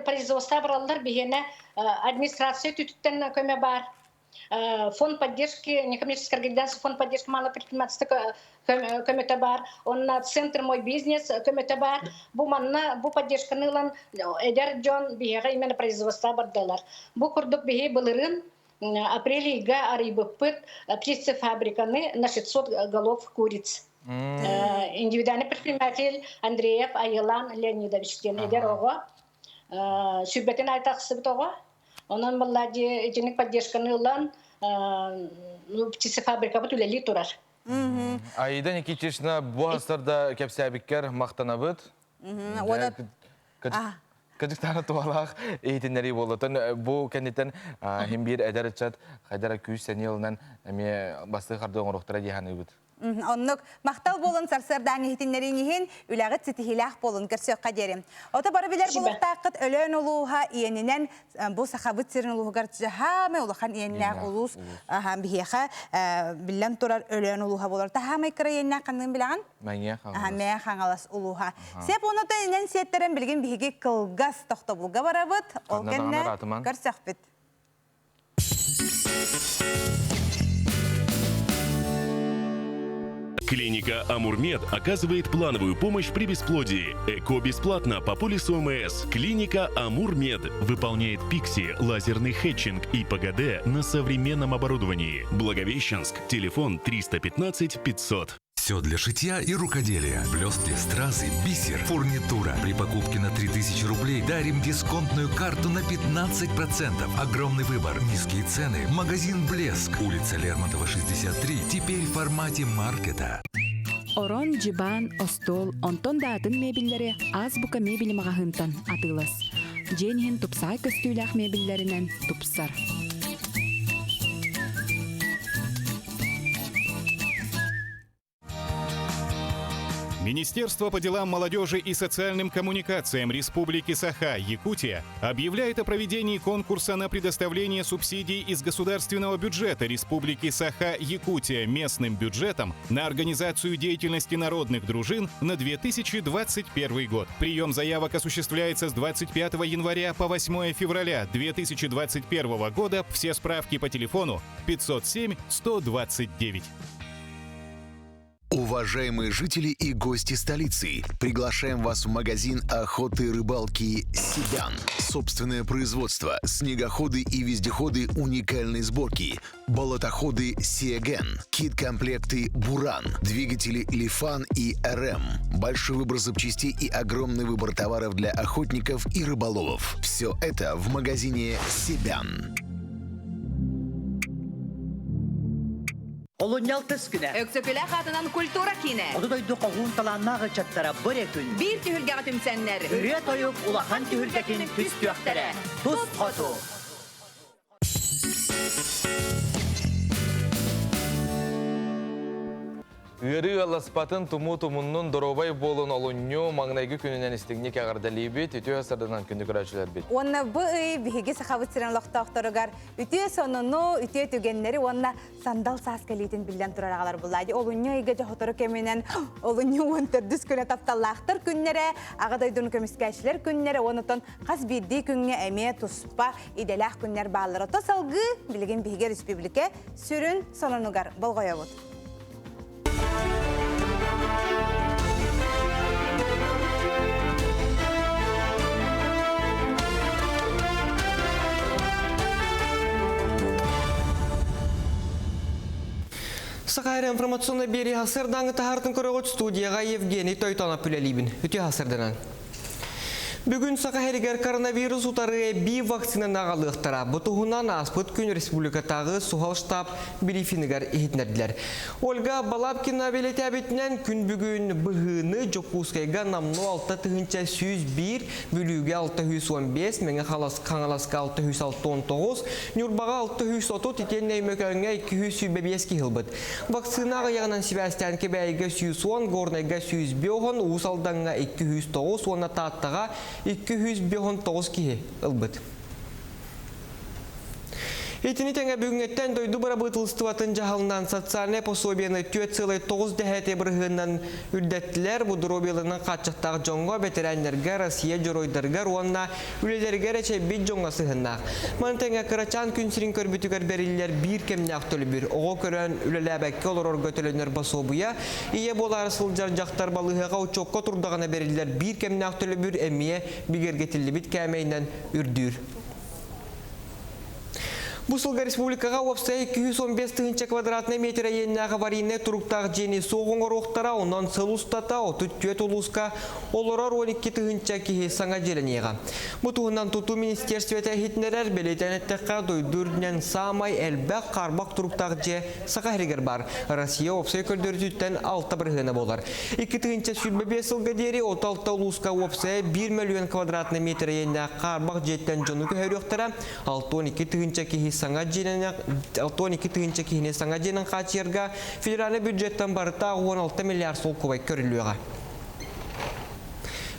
Производство бараллар биһиэнэ администрация түтүттэн көмө бар. Фонд поддержки, некоммерческая организация Фонд поддержки малого предпринимательства көмөтө бар, онна Центр мой бизнес көмөтө бар. Бу манна бу поддержканы ылан эдэр дьон биһиэхэ именно производство бардылар. Бу курдук биһи былырын апрель ыйга арыйбыппыт птицефабриканы на 600 голов куриц. Индивидуальный предприниматель Андреев Айылан Леонидович диэн эдэр оҕо сүрбэтин айтахсыбыт оҕо. Онон баллади итинник поддержканы ылан птицефабрикабыт үлэлии турар. Аида Никитична, бу астарда кэпсээбиккэр махтанабыт. Кыдьыктаана туһалаах иһитиннэрии буоллутун бу кэнниттэн хим биир эдэр ыччат хайдара күүс сэниэ ылынан эмиэ бастыы харды оҥоруохтара дии саныыбыт. Оннук махтал буолун сарсыардаан иһитиннэриин иһин үлэҕит ситиһиилээх буолун көрсүөххэ диэри. Ото бары билэр булуктааххыт Өлөөн улууһа иэнинэн бу Сахабыт сирин улууһугар хаамай улахан иэннээх улуус биһиэхэ биллэн турар Өлөөн улууһа буолар. Таһаамай кыра иэннээх ханныгын билэҕин? Мэҥиэ Хаҥалас. Мэҥэ Хаҥалас улууһа. Сеп оното инэн сиэттэрэн билигин биһиги кылгас тохтобулга барабыт. Ол кэннэ көрсөхпүт. Клиника Амурмед оказывает плановую помощь при бесплодии. ЭКО бесплатно по полису ОМС. Клиника Амурмед выполняет ПИКСИ, лазерный хетчинг и ПГД на современном оборудовании. Благовещенск. Телефон 315 500. Все для шитья и рукоделия. Блестки, стразы, бисер, фурнитура. При покупке на 3000 рублей дарим дисконтную карту на 15%. Огромный выбор, низкие цены. Магазин «Блеск». Улица Лермонтова, 63. Теперь в формате маркета. Орон, дьыбаан, остуол, онтон да атын мебеллэри Азбука мебели маҕаһыынтан атыылас. Дьиэн иһин тупсаҕай көстүүлээх мебеллэринэн тупсар. Министерство по делам молодежи и социальным коммуникациям Республики Саха, Якутия, объявляет о проведении конкурса на предоставление субсидий из государственного бюджета Республики Саха, Якутия местным бюджетом на организацию деятельности народных дружин на 2021 год. Прием заявок осуществляется с 25 января по 8 февраля 2021 года. Все справки по телефону 507 129. Уважаемые жители и гости столицы, приглашаем вас в магазин охоты и рыбалки «Седан». Собственное производство, снегоходы и вездеходы уникальной сборки, болотоходы «Сиеген», кит-комплекты «Буран», двигатели «Лифан» и «РМ». Большой выбор запчастей и огромный выбор товаров для охотников и рыболовов. Все это в магазине «Себян». Олунньу алтыс күнэ. Өксөкүлээх аатынан культура киинэ. Хоту дойду хоһуун талааннаах ыччаттара бу эрэ күн. Биир түһүлгэҕэ түмсэннэр. Ырыа-тойук улахан түһүлгэтин түстүөхтэрэ. Тус хоту. Ыарыы ыалласпатын тумуу тумуннун доруобай буолун олунньу маҥнайгы күнүнэн истиҥник эҕэрдэлиибит, үтүө сарданан күндү көрөөччүлэрбит. Уонна бу ый биһиги Сахабыт сирин олохтоохторугар үтүө сонуну, үтүө түгэннэри уонна сандал саас кэлиитин биллэн турар аҕалар булла. Олунньу ыйга дьоһотору кэминэн олунньу уон төрдүс күнэ тапталлаахтар күннэрэ, аҕа дойдуну көмүскээччилэр күннэрэ, онотон хас биирдии күҥҥэ эмиэ туспа идэлээх күннэр бааллар. Ото салгыы билигин биһиги республика сүрүн сонунугар болҕойобут. Саха информационный биэрии хасырдаҥы таһартын көрөҕүт студияға Евгений Тойтонов үлэлиибин. Үтүө хасырданан. Бүгүн Саха сиригэр коронавирус утары эбии вакцинаны аҕалыахтара. Бу туһунан ааспыт күн республикатааҕы суһал штаб брифингэр иһитиннэрдилэр. Ольга Балабкина бэлиэтээбитинэн күн бүгүн быһыыны Дьокуускайга намну 6101, Бүлүүгэ 615, Мэҥэ Хаҥаласка 669, Ньурбаҕа 630, итиэннэ Өймөкөөҥҥө 225 киһи ылбыт. Вакцина аҕыйаҕынан сибээстээн Кэбээйигэ 110, Горнайга 105, Уус Алдаҥҥа 209 уонна Тааттаҕа 259 киһи ылбыт. Итини тэҥэ бүгүҥҥэттэн дойду бырабыытылыстыбатын дьаһалынан социальнай пособиены 4,9 дэһээти бырыһыанынан үрдэттилэр. Бу доруобуйаларынан хааччахтаах дьоҥҥо, бэтэрээннэргэ, Россия дьоруойдарыгар уонна үлэлэригэр эчэйбит дьоҥҥо сыһыаннаах. Маны тэҥэ кырачаан күн сирин көрбүтүгэр бэриллэр биир кэмнээх төлөбүр, оҕо көрөн үлэлээбэккэ олорорго төлөнөр босуобуйа, ийэ буолаары сылдьар дьахтар балыыһаҕа учуокка турдаҕына бэриллэр биир кэмнээх төлөбүр эмиэ бигэргэтиллибит кээмэйинэн үрдүүр. Бу сылга республикаҕа уопсай 215 тыһыынча квадратнай метр иэннээх аварийнай туруктаах дьиэни суох оҥоруохтара, онон сыл устата 34 улууска олорор 12 тыһыынча киһи саҥа дьиэлэниэҕэ. Бу туһунан тутуу министерствета иһитиннэрэр, бэлиэтээн эттэххэ, дойду үрдүнэн саамай элбэх хаарбах туруктаах дьиэ Саха сиригэр баар. Россия уопсай көрдөрүүтүттэн 6 бырыһыана буолар. 2025 сылга диэри 36 улууска уопсайа 1 мөлүйүөн квадратный метр иэннээх хаарбах дьиэттэн дьону көһөрүөхтэрэ, 62 тыһыынча киһи саҥа дьиэнэн 62 тыһыынча киһини саҥа дьиэнэн хааччыйарга федеральнай бюджеттан барыта 16 миллиард солкуобай көрүллүөҕэ.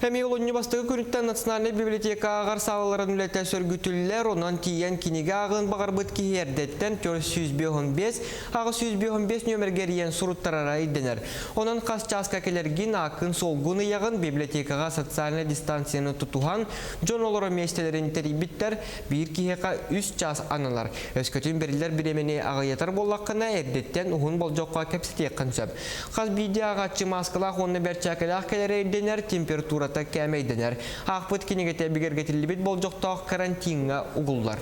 Эмиэ олунньу бастакы күнүттэн Национальнай библиотека ааҕар саалаларын үлэтэ сөргүтүллэр, онон тиийэн кинигэ ааҕыан баҕарбыт киһи эрдэттэн 455 855 нүөмэргэ эрийэн суруттарара ирдэнэр. Онон хас чааска кэлэргин, ааккын-суолгун ыйаҕын, библиотекаҕа социальнай дистанцияны тутуһан, дьон олорор миэстэлэрин тэрийбиттэр, биир киһиэхэ үс чаас аналар. Өскөтүн бэриллэр бириэмэни аҕыйатар буоллаххына, эрдэттэн уһун болдьоххо кэпсэтиэххин сөп. Хас биирдии ааҕааччы мааскалаах уонна бэрчээкэлээх кэлэрэ ирдэнэр, температурата кээмэйдэнэр. Аахпыт кинигэтэ бигэргэтиллибит болдьохтоох карантиҥҥа угуллар.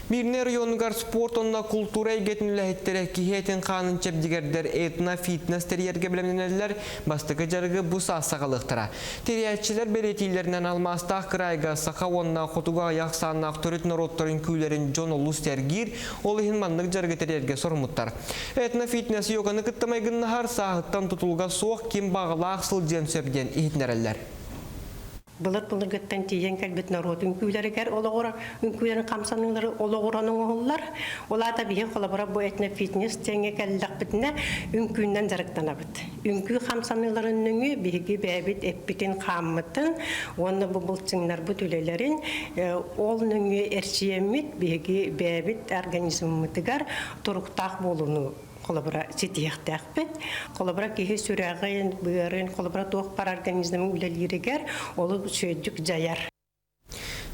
Мирнэй оройуонугар спорт уонна култуура эйгэтин үлэһиттэрэ киһи этин-хаанын чэбдигэрдэр этно-фитнес тэрийэргэ бэлэмнэнэллэр, бастакы дьарыгы бу саас саҕалыахтара. Тэрийээччилэр бэлиэтииллэринэн алмаастаах кыраайга саха уонна хотугу аҕыйах ахсааннаах төрүт норуоттарын күүлэрин дьон олус сэргиир, ол иһин маннык дьарыгы тэрийэргэ соруммуттар. Этнофитнес йоганы кытта майгыннаһар, сааһыттан тутулуга суох ким баҕалаах сылдьыан сөп диэн иһитиннэрэллэр. Былыр-былыргыттан тиийэн кэлбит норуот үҥкүүлэригэр олоҕурар, үҥкүүлэрин хамсаныылары олоҕуран оҥоһуллар. Ол аата биһи холобура бу этнофитнес диэҥҥэ кэллэхпитинэ үҥкүүнэн дьарыктанабыт. Үҥкүү хамсаныыларын нөҥүө биһиги бэйэбит эппитин-хааммытын уонна бу былчыҥнарбыт үлэлэрин ол нөҥүө эрчийэммит биһиги бэйэбит организммытыгар туруктаах буолууну холобура ситиһиэхтээхпит. Холобура киһи сүрэҕин, быарын, холобура туох бар организмын үлэлииригэр олус үчүгэйдик дьайар.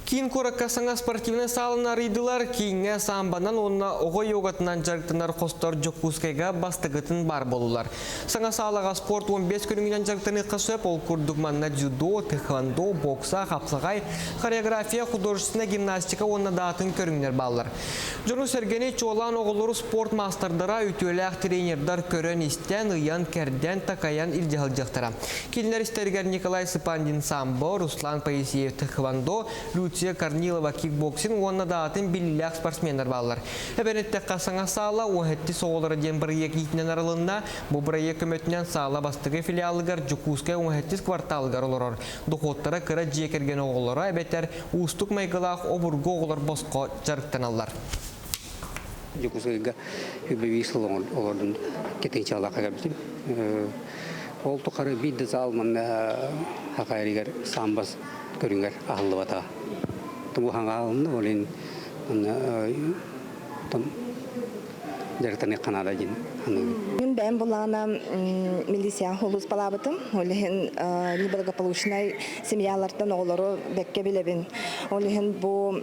Киин куоракка саҥа спортивнай сааланы арыйдылар. Кииҥҥэ самбанан уонна оҕо йогатынан дьарыктанар хостор Дьокуускайга бастакытын баар буоллулар. Саҥа саалаҕа спорт 15 көрүҥүнэн дьарыктаныахха сөп. Ол курдук манна дзюдо, тхэквондо, бокса, хапсаҕай, хореография, художественнай гимнастика уонна да атын көрүҥнэр бааллар. Дьону-сэргэни чуолаан оҕолору спорт маастардара, үтүөлээх тренердар көрөн-истэн, ыйан-кэрдэн, такайан илдьэ сылдьыахтара. Кинилэр истэригэр Николай Сыпандин самбо, Руслан Поисеев тхэквондо, Люция Корнилова кикбоксинг уонна да атын биллиилээх спортсменнар бааллар. Эбэн эттэххэ, саҥа саала уоһэтти оҕолоро диэн бырайыак иитинэн арылынна. Бу бырайыак көмөтүнэн саала бастакы филиалыгар Дьокуускай уоһэттис кварталыгар олорор. Дохуоттара кыра дьиэ кэргэн оҕолоро эбэтэр уустук майгылаах обургу оҕолор босхо дьарыктаналлар. Дьокуускайга үбү сыл олордум кэтинчалаахха кэлбитим. Ол тухары биир да зал манна хакайригар самбас көрүҥэр аһыллыбата. Тубу хаҥаалынна, ол иһин дьарыктаныахха наада диэн саныыбын. Мин бэйэм булаана милицияҕа сулууспалаабытым. Ол иһин неблагополучнай семьялартан оҕолору бэккэ билэбин. Ол иһин бу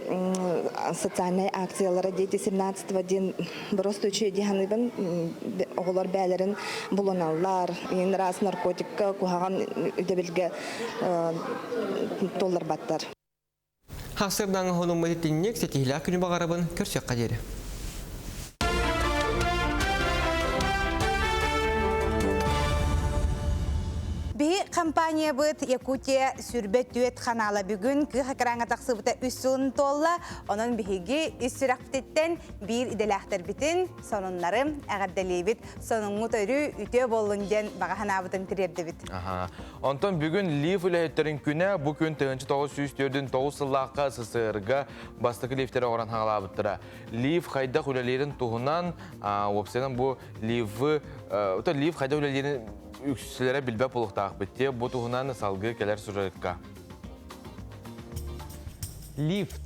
социальнай акциялара дети 17 диэн просто үчүгэй дии саныыбын. Оҕолор бэйэлэрин булуналлар. Иин раз наркотикка куһаҕан үдэбилгэ толлорбаттар. Хасырдаҥ хонуммут итинник ситиһилээх күнү баҕарабын көрсүөххэ диэри. Биһи компаниябыт Якутия сүрбэ түөт ханаала бүгүн кыах экраҥҥа тахсыбыта үс сылын туолла. Онон биһиги үс сүрэхпититтэн биир идэлээхтэрбитин, сонуннары эҕэрдэлиибит. Сонуҥҥут өрүү үтүө буоллун диэн баҕа санаабытын тириэрдэбит. Онтон бүгүн лифт үлэһиттэрин күнэ бу күн 1949 сыллаахха СССР-га бастакы лифтэри оҥорон хаалаабыттара. Лифт хайдах үлэлиирин туһунан, уопсайынан бу лифы, лифт хайдах үлэлиирин үксүлэрэ билбэт буолуохтаахпыт дии. Бу туһунан салгыы кэлэр сюжетка. Лифт.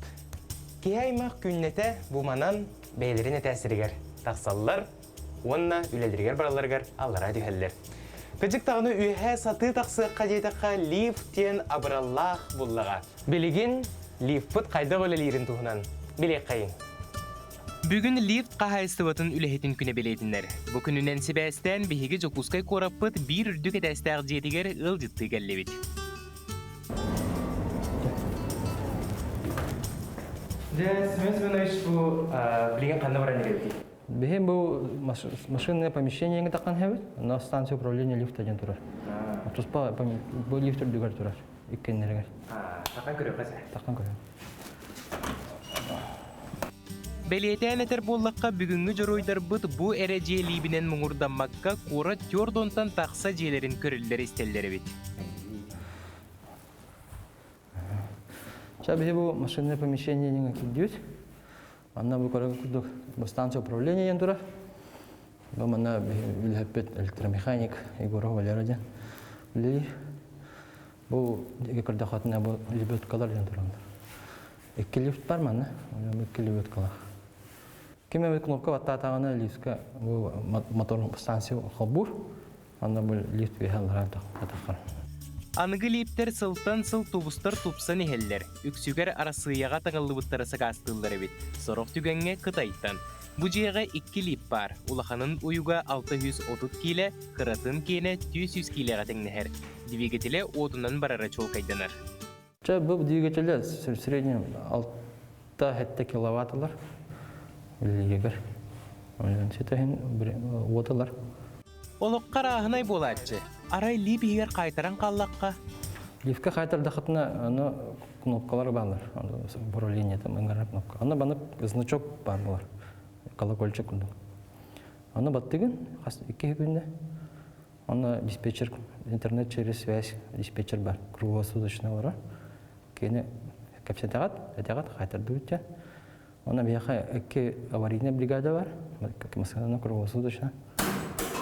Киһи аймах күннэтэ бу манан бэйэлэрин этээстэригэр тахсаллар уонна үлэлэригэр баралларыгар аллараа түһэллэр. Кырдьык даҕаны үөһээ сатыы тахсыахха диэтэххэ лифт диэн абыраллаах буллаҕа. Билигин лифпыт хайдах үлэлиирин туһунан билиэххэйиҥ. Бүгүн лифт хаһаайыстыбатын үлэһитин күнэ бэлиэтинэр. Бу күнүнэн сибээстээн биһиги Дьокуускай куораппыт биир үрдүк этээстээх дьиэтигэр ыалдьыттыы кэллибит. Дьэ, Семен Семенович, бу билигин ханна баран ирэбитий? Биһи бу машинное помещение таххан хэбит, но станция управления лифта диэн турар. Туспа бу лифт үрдүгэр турар, иккеннэригэр. Таххан көрүөххэ сэ. Таххан көрүөх. Бэлиэтээн этэр буоллахха, бүгүҥҥү дьоруойдарбыт бу эрэ дьиэ лиибинэн муҥурдаммакка, куорат түөрт тахса дьиэлэрин көрүллэр-истэллэр эбит. Сейчас биһи бу машинное помещение кирдибит. Манна бу көрөр курдук бу станция управления диэн турар. Бу манна үлэһиппит электромеханик Егоров Валера диэн үлэлиир. Бу көрдөхөтүнэ бу лебедкалар диэн тураллар. Икки лифт бар манна, икки лебедкалар. Ким эбит кнопка баттаатаҕына лифтка бу мотор станция холбуур. Онно бу лифт үөһэ аллараа таххар. Аныгы лииптэр сылтан сыл тубустар тупсан иһэллэр. Үксүгэр Арассыыйаҕа таҥыллыбыттара сакаастыыллар эбит. Сорох түгэҥҥэ Кытайтан. Бу дьиэҕэ икки лиип баар. Улаханын уйуга 630 киилэ, кыратын киэнэ 400 киилэҕэ тэҥнэһэр. Двигателэ уотунан барара чуолкайданар. Чэ, бу двигателэ в среднем 6-7 киловатт ылар. Үлэлиигэр. Ситиһин уот ылар. Олоххо арааһынай буолааччы. Арай лип иһигэр хаайтаран хааллахха? Лифкэ хаайтардахытына, аны кнопкалар баалар. Управление там ыҥырар кнопка. Аны баны значок баар буолар. Колокольчик курдук. Аны баттыгын, хас икки күннэ. Онно диспетчер, интернет через связь диспетчер бар, круглосуточно олорор. Кини кэпсэтэҕит, этэҕит, хайтардыбыт дьэ. Онно биһиэхэ икки аварийная бригада бар, Москвадан круглосуточно.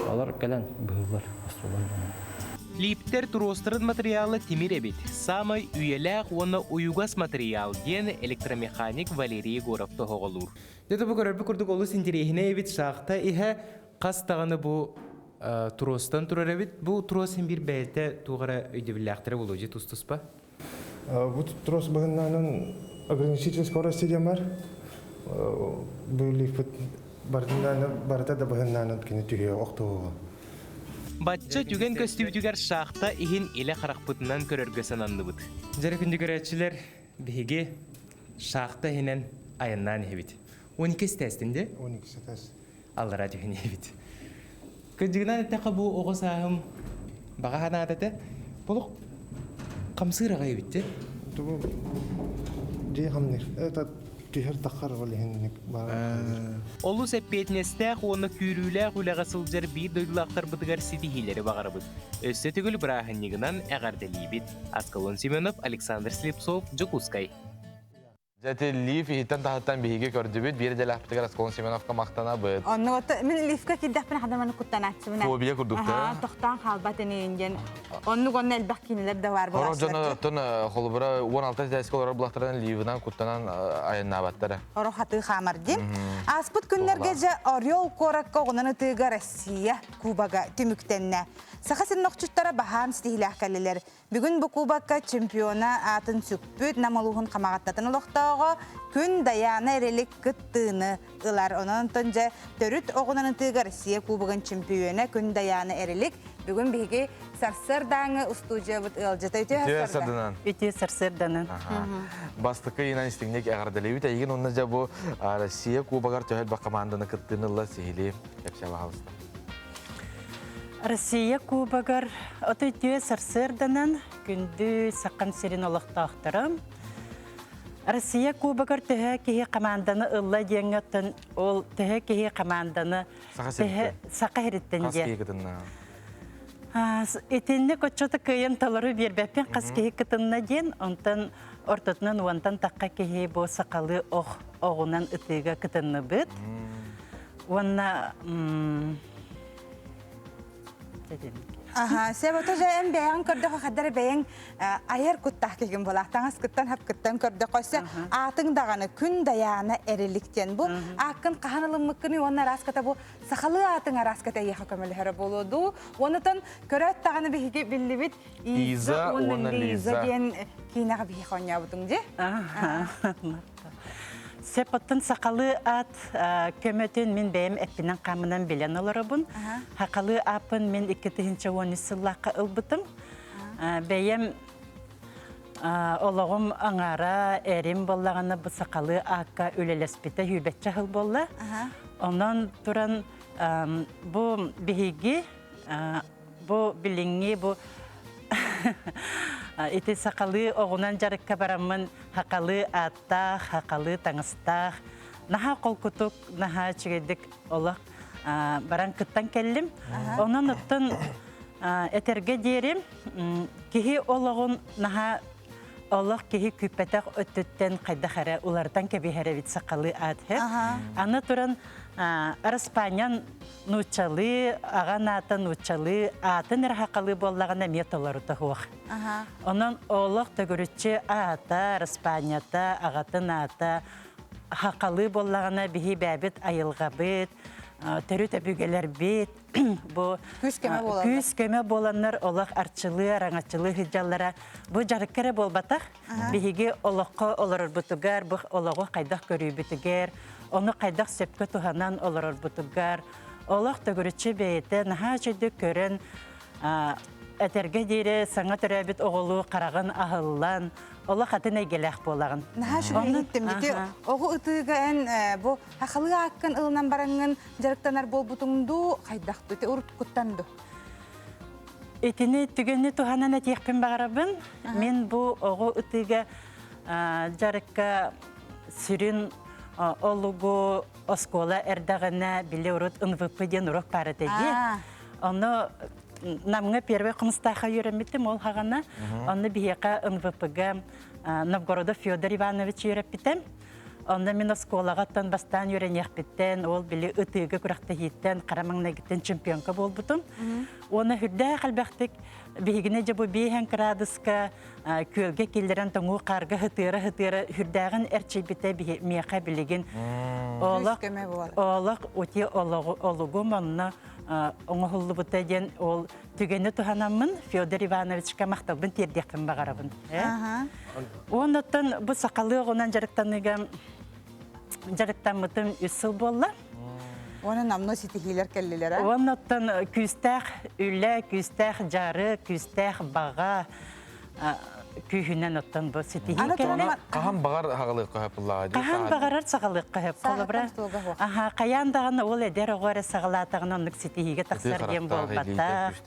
Олор кэлэн быһыылар, остуолар Лииптэр туруостарын материала тимир эбит. Саамай үйэлээх уонна уйугас материал, диэн электромеханик Валерий Егоров тоһоҕолуур. Дьэ, бу көрөрбүт курдук олус интэриэһинэй эбит шахта иһэ хас даҕаны бу тростан турар эбит. Бу трос син биир бэйэтэ туох эрэ өйдөбүллээхтэрэ буолуо дьи тус-туспа. Бу трос быһыннаанан ограничитель скорости диэн бар. Бу лифт барыта да быһыннаанан кини түһүө охтуоҕа. Бачча түгэн көстүүтүгэр шахта иһин илэ харахпытынан көрөргө сананныбыт. Дьэрэ күндү көрөөччүлэр, биһиги шахта иһинэн айаннаан иһэбит. 12 этээстин де? 12 этээс. Аллара түһэн иһэбит. Кырдьыгынан эттэххэ бу оҕо сааһым баҕа санаата этэ. Болук хамсыыр аҕай эбит дьэ. Тугу дьиэ хамныыр. Это түһэр таххар ол иһин Олус эппиэтинэстээх уонна күүрүүлээх үлэҕэ сылдьар биир дойдулаахтарбытыгар ситиһиилэри баҕарабыт. Өссө төгүл бырааһынньыгынан эҕэрдэлиибит. Аскалон Семенов, Александр Слепцов, Дьокуускай. Дьэ, ити лиф иһиттэн таһыттан биһиги көрдүбүт. Биир идэлээхпитигэр Аскалон Семеновка махтанабыт. Онно мин лифка киирдэхпинэ хадаманы куттанааччыбын. Фобия курдук да? Тохтоон хаалбат инигин диэн. Оннук онно элбэх киинэлэр да баар Хорох дьоно оттон холобура 16 этээскэ олорор булахтарынан ливынан куттанан айаннаабаттара. Хорох хатыы хаамар диэн. Ааспыт күннэргэ дьэ Орел куоракка оҕунан ытыыга Россия кубога түмүктэннэ. Саха сирин охчуттара баһаам ситиһилээх кэллилэр. Бүгүн бу кубокка чемпиона аатын сүкпүт Нам улууһун Хамаҕаттатын олохтооҕо Күн Дайаана Эрэлик кыттыыны ылар. Онон онтон дьэ төрүт оҕунан ытыыга Россия кубогын чемпиона Күн Дайаана Эрэлик бүгүн биһиги сарсыардааҥы устуудьуйабыт ыалдьыта үтүө сарсыарданан. Үтүө сарсыарданан. Бастакы ыйынан истиҥник эҕэрдэлиибит. Эйигин уонна дьэ бу Россия кубогар төһө элбэх команданы кыттыыны ылла сиһилии кэпсээ баһаалыста. Россия Кубогар 32 сарсыарданан күндү Сахам сирин олохтоохторо Россия Кубогар төһө киһи команданы ылла диэҥҥэ оттон ол төһө киһи команданы Саха сириттэн Хас киһи кытынна? Итинник оччото кыайан толору биэрбэппин хас киһи кытынна диэн, онтон ортотунан уонтан тахха киһи бу сахалыы ох оҕунан ытыыга кытынныбыт. Уонна Аха, себото же эн бэйэҥ көрдөхө хаддара бэйэҥ айар куттаах киһигин буолаах таҥас кыттан хап кыттан көрдөхө өссө аатыҥ даҕаны күн дайаана эрилик диэн бу ааккын хаһан ылыммыккыный уонна арааската бу сахалыы аатыҥ арааската эйиэхэ көмөлөһөрө буолуо дуу уонутан көрөөт даҕаны биһиги биллибит Иза уонна Лиза диэн киинэҕэ биһиэхэ оонньообутуҥ дии. Сөп оттон сахалыы аат көмөтүн мин бэйэм эппинэн-хааммынан билэн олоробун. Сахалыы ааппын мин 2013 сыллаахха ылбытым. Бэйэм олоҕум аҥаара эрим буоллаҕына бу сахалыы аакка үлэлэспитэ сүүрбэччэ сыл буолла. Онон туран бу биһиги бу билиҥҥи бу ити сахалыы оҕунан дьарыкка бараммын сахалыы ааттаах, сахалыы таҥастаах, наһаа холкутук, наһаа үчүгэйдик олох баран кыттан кэллим. Онон оттон этэргэ диэри киһи олоҕун наһаа олох киһи күүппэтэх өттүттэн хайдах эрэ уларытан кэбиһэр эбит сахалыы аат Аны туран Араспаанньан нууччалыы, аҕа аата нууччалыы, аатын эрэ сахалыы буоллаҕына эмиэ толорута суох. Онон олох төгүрүччү аата, Араспаанньата, аҕатын аата сахалыы буоллаҕына биһи бэйэбит айылҕабыт, төрүт өбүгэлэрбит бу күүс-көмө буоланнар олох арчылыы, араҥаччылыы сылдьаллара бу дьарыкка эрэ буолбатах. Биһиги олоххо олорорбутугар, бу олоҕу хайдах көрүүбүтүгэр, ону хайдах сөпкө туһанан олорорбутугар, олох төгүрүччү бэйэтэ наһаа үчүгдүк көрөн этэргэ диэри саҥа төрөөбүт оҕолуу хараҕын аһыллан, олох атын эйгэлээх буолаҕын. Наһаа үчүгэй иһиттим. Ити оҕо ытыыга эн бу сахалыы ааккын ылынан бараҥҥын дьарыктанар буолбутуҥ дуу, хайдах дуу, ити уруткуттан дуу? Итини түгэни туһанан этиэхпин баҕарабын. Мин бу оҕо ытыыга дьарыкка сүрүн олугу оскуола эрдэҕинэ били урут НВП диэн урок баар этэ дии. Ону Намҥа первый хомустаахха үөрэммитим ол хаҕана. Онно биһиэхэ НВП-га Новгородов Федор Иванович үөрэппитэ. Онно мин оскуолаҕа бастаан үөрэниэхпиттэн, ол били ытыыга күрэхтэһииттэн хара маҥнайгыттан чемпионка буолбутум. Уонна үрдээх элбэхтик биһигини дьэ бу биэһэн кыраадыска күөлгэ киллэрэн тоҥуу хаарга һытыара-һытыара үрдээҕин эрчийбитэ миэхэ билигин олох олох ути олугум онно оҥоһуллубута диэн ол түгэни туһанаммын Федор Ивановичка махталбын тиэрдиэхпин баҕарабын. Оннуттан бу сахалыы оҕунан дьарыктаныыга дьарыктаммытым үс сыл буолла. Уонна намно ситиһиилэр кэллилэр. Оннуттан күүстээх үлэ, күүстээх дьарык, күүстээх баҕа күүһүнэн оттон бу ситиһии кэллэ. Хаһан баҕар хаҕалыахха сөп буллаҕа дии. Хаһан баҕарар саҕалыахха сөп. Холобура, аха, хайаан даҕаны ол эдэр оҕо эрэ саҕалаатаҕына оннук ситиһиигэ тахсар диэн буолбатах.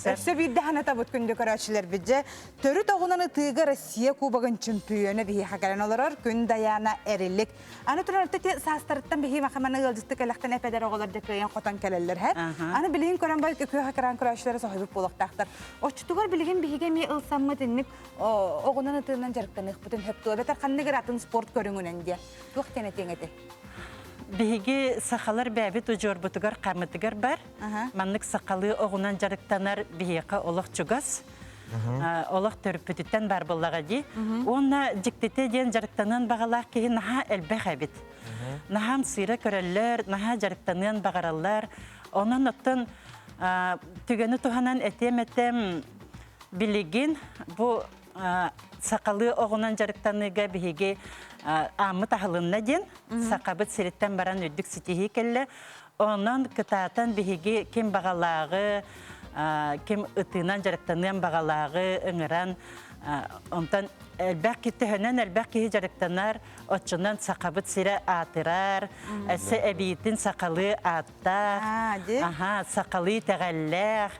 Өссө биирдэ санатабыт күндү көрөөччүлэрбит дьэ төрүт оҕунан ытыыга Россия кубогын чемпиона биһиэхэ кэлэн олорор Күн Дайаана Эрилик. Аны туран ити саастарыттан биһи махаманы ыалдьытты кэлэхтэн эпэдэр оҕолор дьэ кыайан хотон кэлэллэр һэ. Аны билигин көрөн бар күөх экран көрөөччүлэрэ соһуйбут буолуохтаахтар. Оччотугар билигин биһиги эмиэ ылсаммыт инник оҕунан ытыынан дьарыктаныахпытын сөп дуо? Эбэтэр ханнык эрэ атын спорт көрүҥүнэн диэ. Туох диэн этиэҥ этэй? Биһиги сахалар бэйэбит удьуорбутугар хаммытыгар бар. Маннык сахалыы оҕунан дьарыктанар биһиэхэ олох чугас. Олох төрүппүтүттэн бар буоллаҕа дии. Уонна дьиктитэ диэн дьарыктаныан баҕалаах киһи наһаа элбэх эбит. Наһаа сыыра көрөллөр, наһаа дьарыктаныан баҕараллар. Онон оттон түгэни туһанан этиэм этем билигин бу сахалыы оҕунан дьарыктаныыга биһиги ааммыт аһылынна диэн сахабыт сириттэн баран үрдүк ситиһии кэллэ. Онон кытаатан биһиги ким баҕалааҕы, ким ытыынан дьарыктаныан баҕалааҕы ыҥыран, онтон элбэх төһөнөн элбэх киһи дьарыктанар, оччонон сахабыт сирэ аатырар, өссө эбиитин сахалыы ааттаах, аха, сахалыы итэҕэллээх,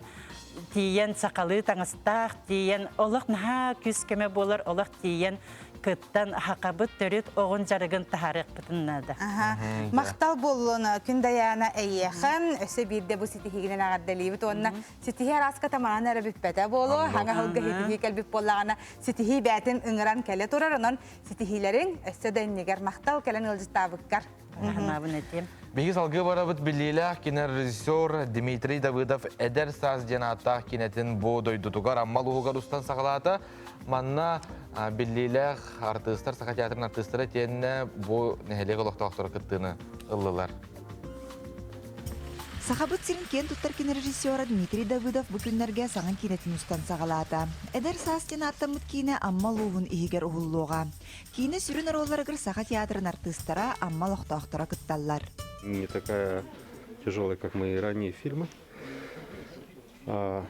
тиийэн сахалыы таҥастаах, тиийэн олох наһаа күүс-көмө буолар, олох тиийэн кыттан хакабыт төрүт оҕун дьарыгын таһаарыахпытын наада. Махтал буоллун күн Дайаана эйиэхэн өссө биирдэ бу ситиһиигинэн эҕэрдэлиибит уонна ситиһии арааска таманан эрэ бүппэтэ буолуо хаҥа сылга ситиһии кэлбит буоллаҕына ситиһии бээтин ыҥыран кэлэ турар онон ситиһиилэриҥ өссө да иннигэр махтал кэлэн ыалдьыттаабыккар. Санаабын этиэм. Биһиги салгыы барабыт биллиилээх кинорежиссер Дмитрий Давыдов «Эдэр саас» диэн ааттаах кинэтин бу дойдутугар Амма улууһугар устан саҕалаата. Манна биллиилээх артыыстар, Саха театрын артыыстара итиэннэ бу нэһилиэк олохтоохторо кыттыыны ыллылар. Сахабыт сирин киэн туттар кинорежиссера Дмитрий Давыдов бу күннэргэ саҥа киинэтин устан саҕалаата. «Эдэр саас» диэн ааттаммыт киинэ Амма улууһун иһигэр уһуллуоҕа. Киинэ сүрүн оруолларыгар Саха театрын артыыстара, Амма олохтоохторо кытталлар. Не такая тяжелая, как мои ранние фильмы.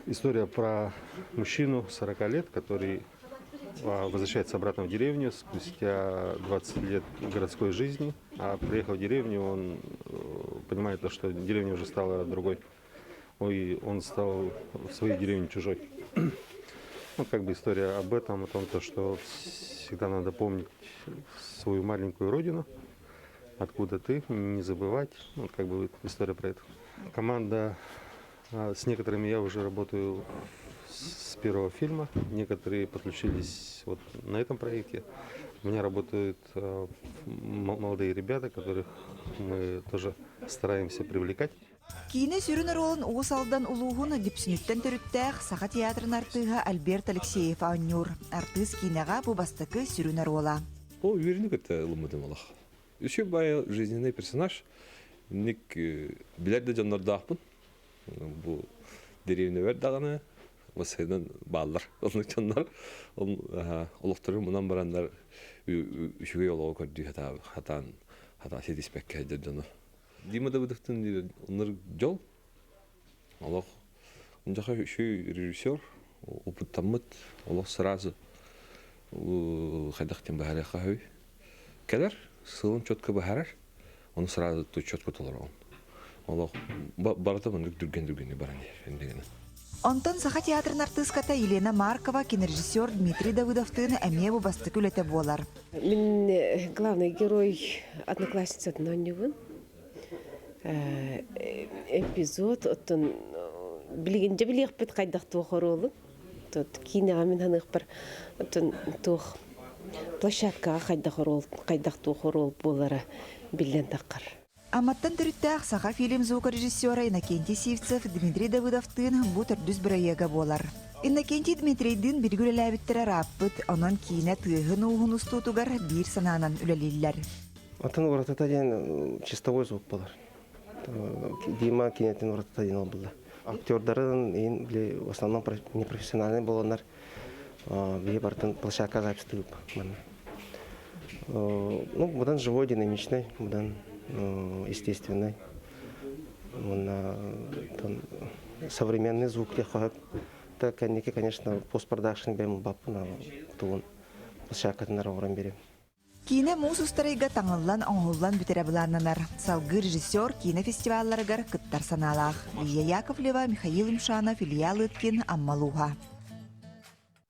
История про мужчину 40 лет, который возвращается обратно в деревню спустя 20 лет городской жизни. А приехав в деревню, он э, понимает, то, что деревня уже стала другой. Ой, он стал в своей деревне чужой. Ну, как бы история об этом, о том, то, что всегда надо помнить свою маленькую родину, откуда ты, не забывать. Ну, как бы история про это. Команда, с некоторыми я уже работаю с первого фильма, некоторые подключились вот на этом проекте. У меня работают молодые ребята, которых мы тоже стараемся привлекать. Киинэ сүрүн оруолун Уус Алдан улууһун Дүпсүнүттэн төрүттээх Саха театрын артыыһа Альберт Алексеев оонньуур. Артыыс киинэҕэ бу бастакы сүрүн оруола. Бу үөрүүнү кытта ылыммытым олох. Үчүгэй баайы жизненный персонаж. Ник билэр да дьоннордоохпун. Бу дэриэбинэбэр даҕаны бассейнан бааллар. Оннук дьоннор олохторун мунан бараннар үчүгэй олоҕу көрдүү хатаан хатаан ситиспэккэ сылдьар дьону. Дима Давыдовтын оннур дьол. Олох онжаха үчүгэй режиссер опыттаммыт олох сразу хайдах диэн быһаарыахха үһү. Кэлэр сылын четко быһаарар, ону сразу четко толороҕун. Олох барыта маннык түргэн-түргэнник баран иһэр иннигинэ. Онтон Саха театрын артыыската Елена Маркова кинорежиссер Дмитрий Давыдовтыын эмиэ бу бастакы үлэтэ буолар. Мин главный герой одноклассницатын оонньуубун. Эпизод оттон билигин дьэ билиэхпит хайдах туох оруолун. Тут киинэҕэ мин ханыахпар оттон туох площадкаҕа хайдах оруол хайдах туох оруол буолара биллэн таххар. Амматтан төрүттээх Саха фильм звукорежиссера Иннокентий Сивцев Дмитрий Давыдовтыын бу төрдүс бырайыага буолар. Иннокентий Дмитрийдыын бииргэ үлэлээбиттэрэ ырааппыт, онон киинэ тыаһын-ууһун устуутугар биир санаанан үлэлииллэр. Атын уратыта диэн чистовой звук буолар. Дима кинэтин уратыта диэн ол булла. Актердарын иин били в основном непрофессиональный буоланнар биһи барытын площадка запись манна. Ну, будан живой, динамичный, будан естественный. Уонна современный звук диэххэ Так, кэнники, конечно, постпродакшн бэм баппын тугун площадкатынар оҥорон биэрем. Киинэ муус устарайга таҥыллан, оҥоһуллан бүтэрэ былааннанар. Салгыы режиссер киинэ фестивалларыгар кыттар санаалаах. Лия Яковлева, Михаил Юмшанов, Илья Лыткин, Амма Лууһа.